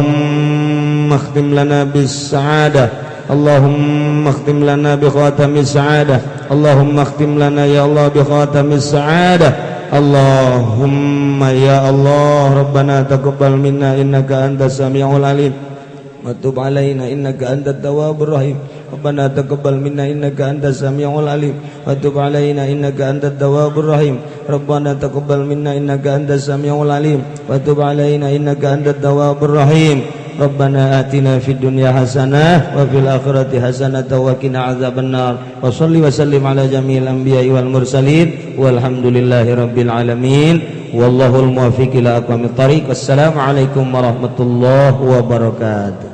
akhtim lana bis sa'adah. Allahumma akhtim lana bi khatamis sa'adah. Allahumma akhtim lana ya Allah bi khatamis sa'adah. Allahumma ya Allah Rabbana taqabbal minna innaka antas samiul alim wa tub alaina innaka antat tawwabur rahim. Rabbana taqabbal minna innaka antas samiul alim wa tub alaina innaka antat tawwabur rahim. Rabbana taqabbal minna innaka antas samiul alim wa tub alaina innaka antat tawwabur rahim. Rabbana atina fid dunya hasanah wa fil akhirati hasanah wa qina adzabannar. Wa shalli wa sallim ala jami'il anbiya'i wal mursalin walhamdulillahi rabbil alamin. Wallahul muwaffiq ila aqwamit thariq. Wassalamu alaikum warahmatullahi wabarakatuh.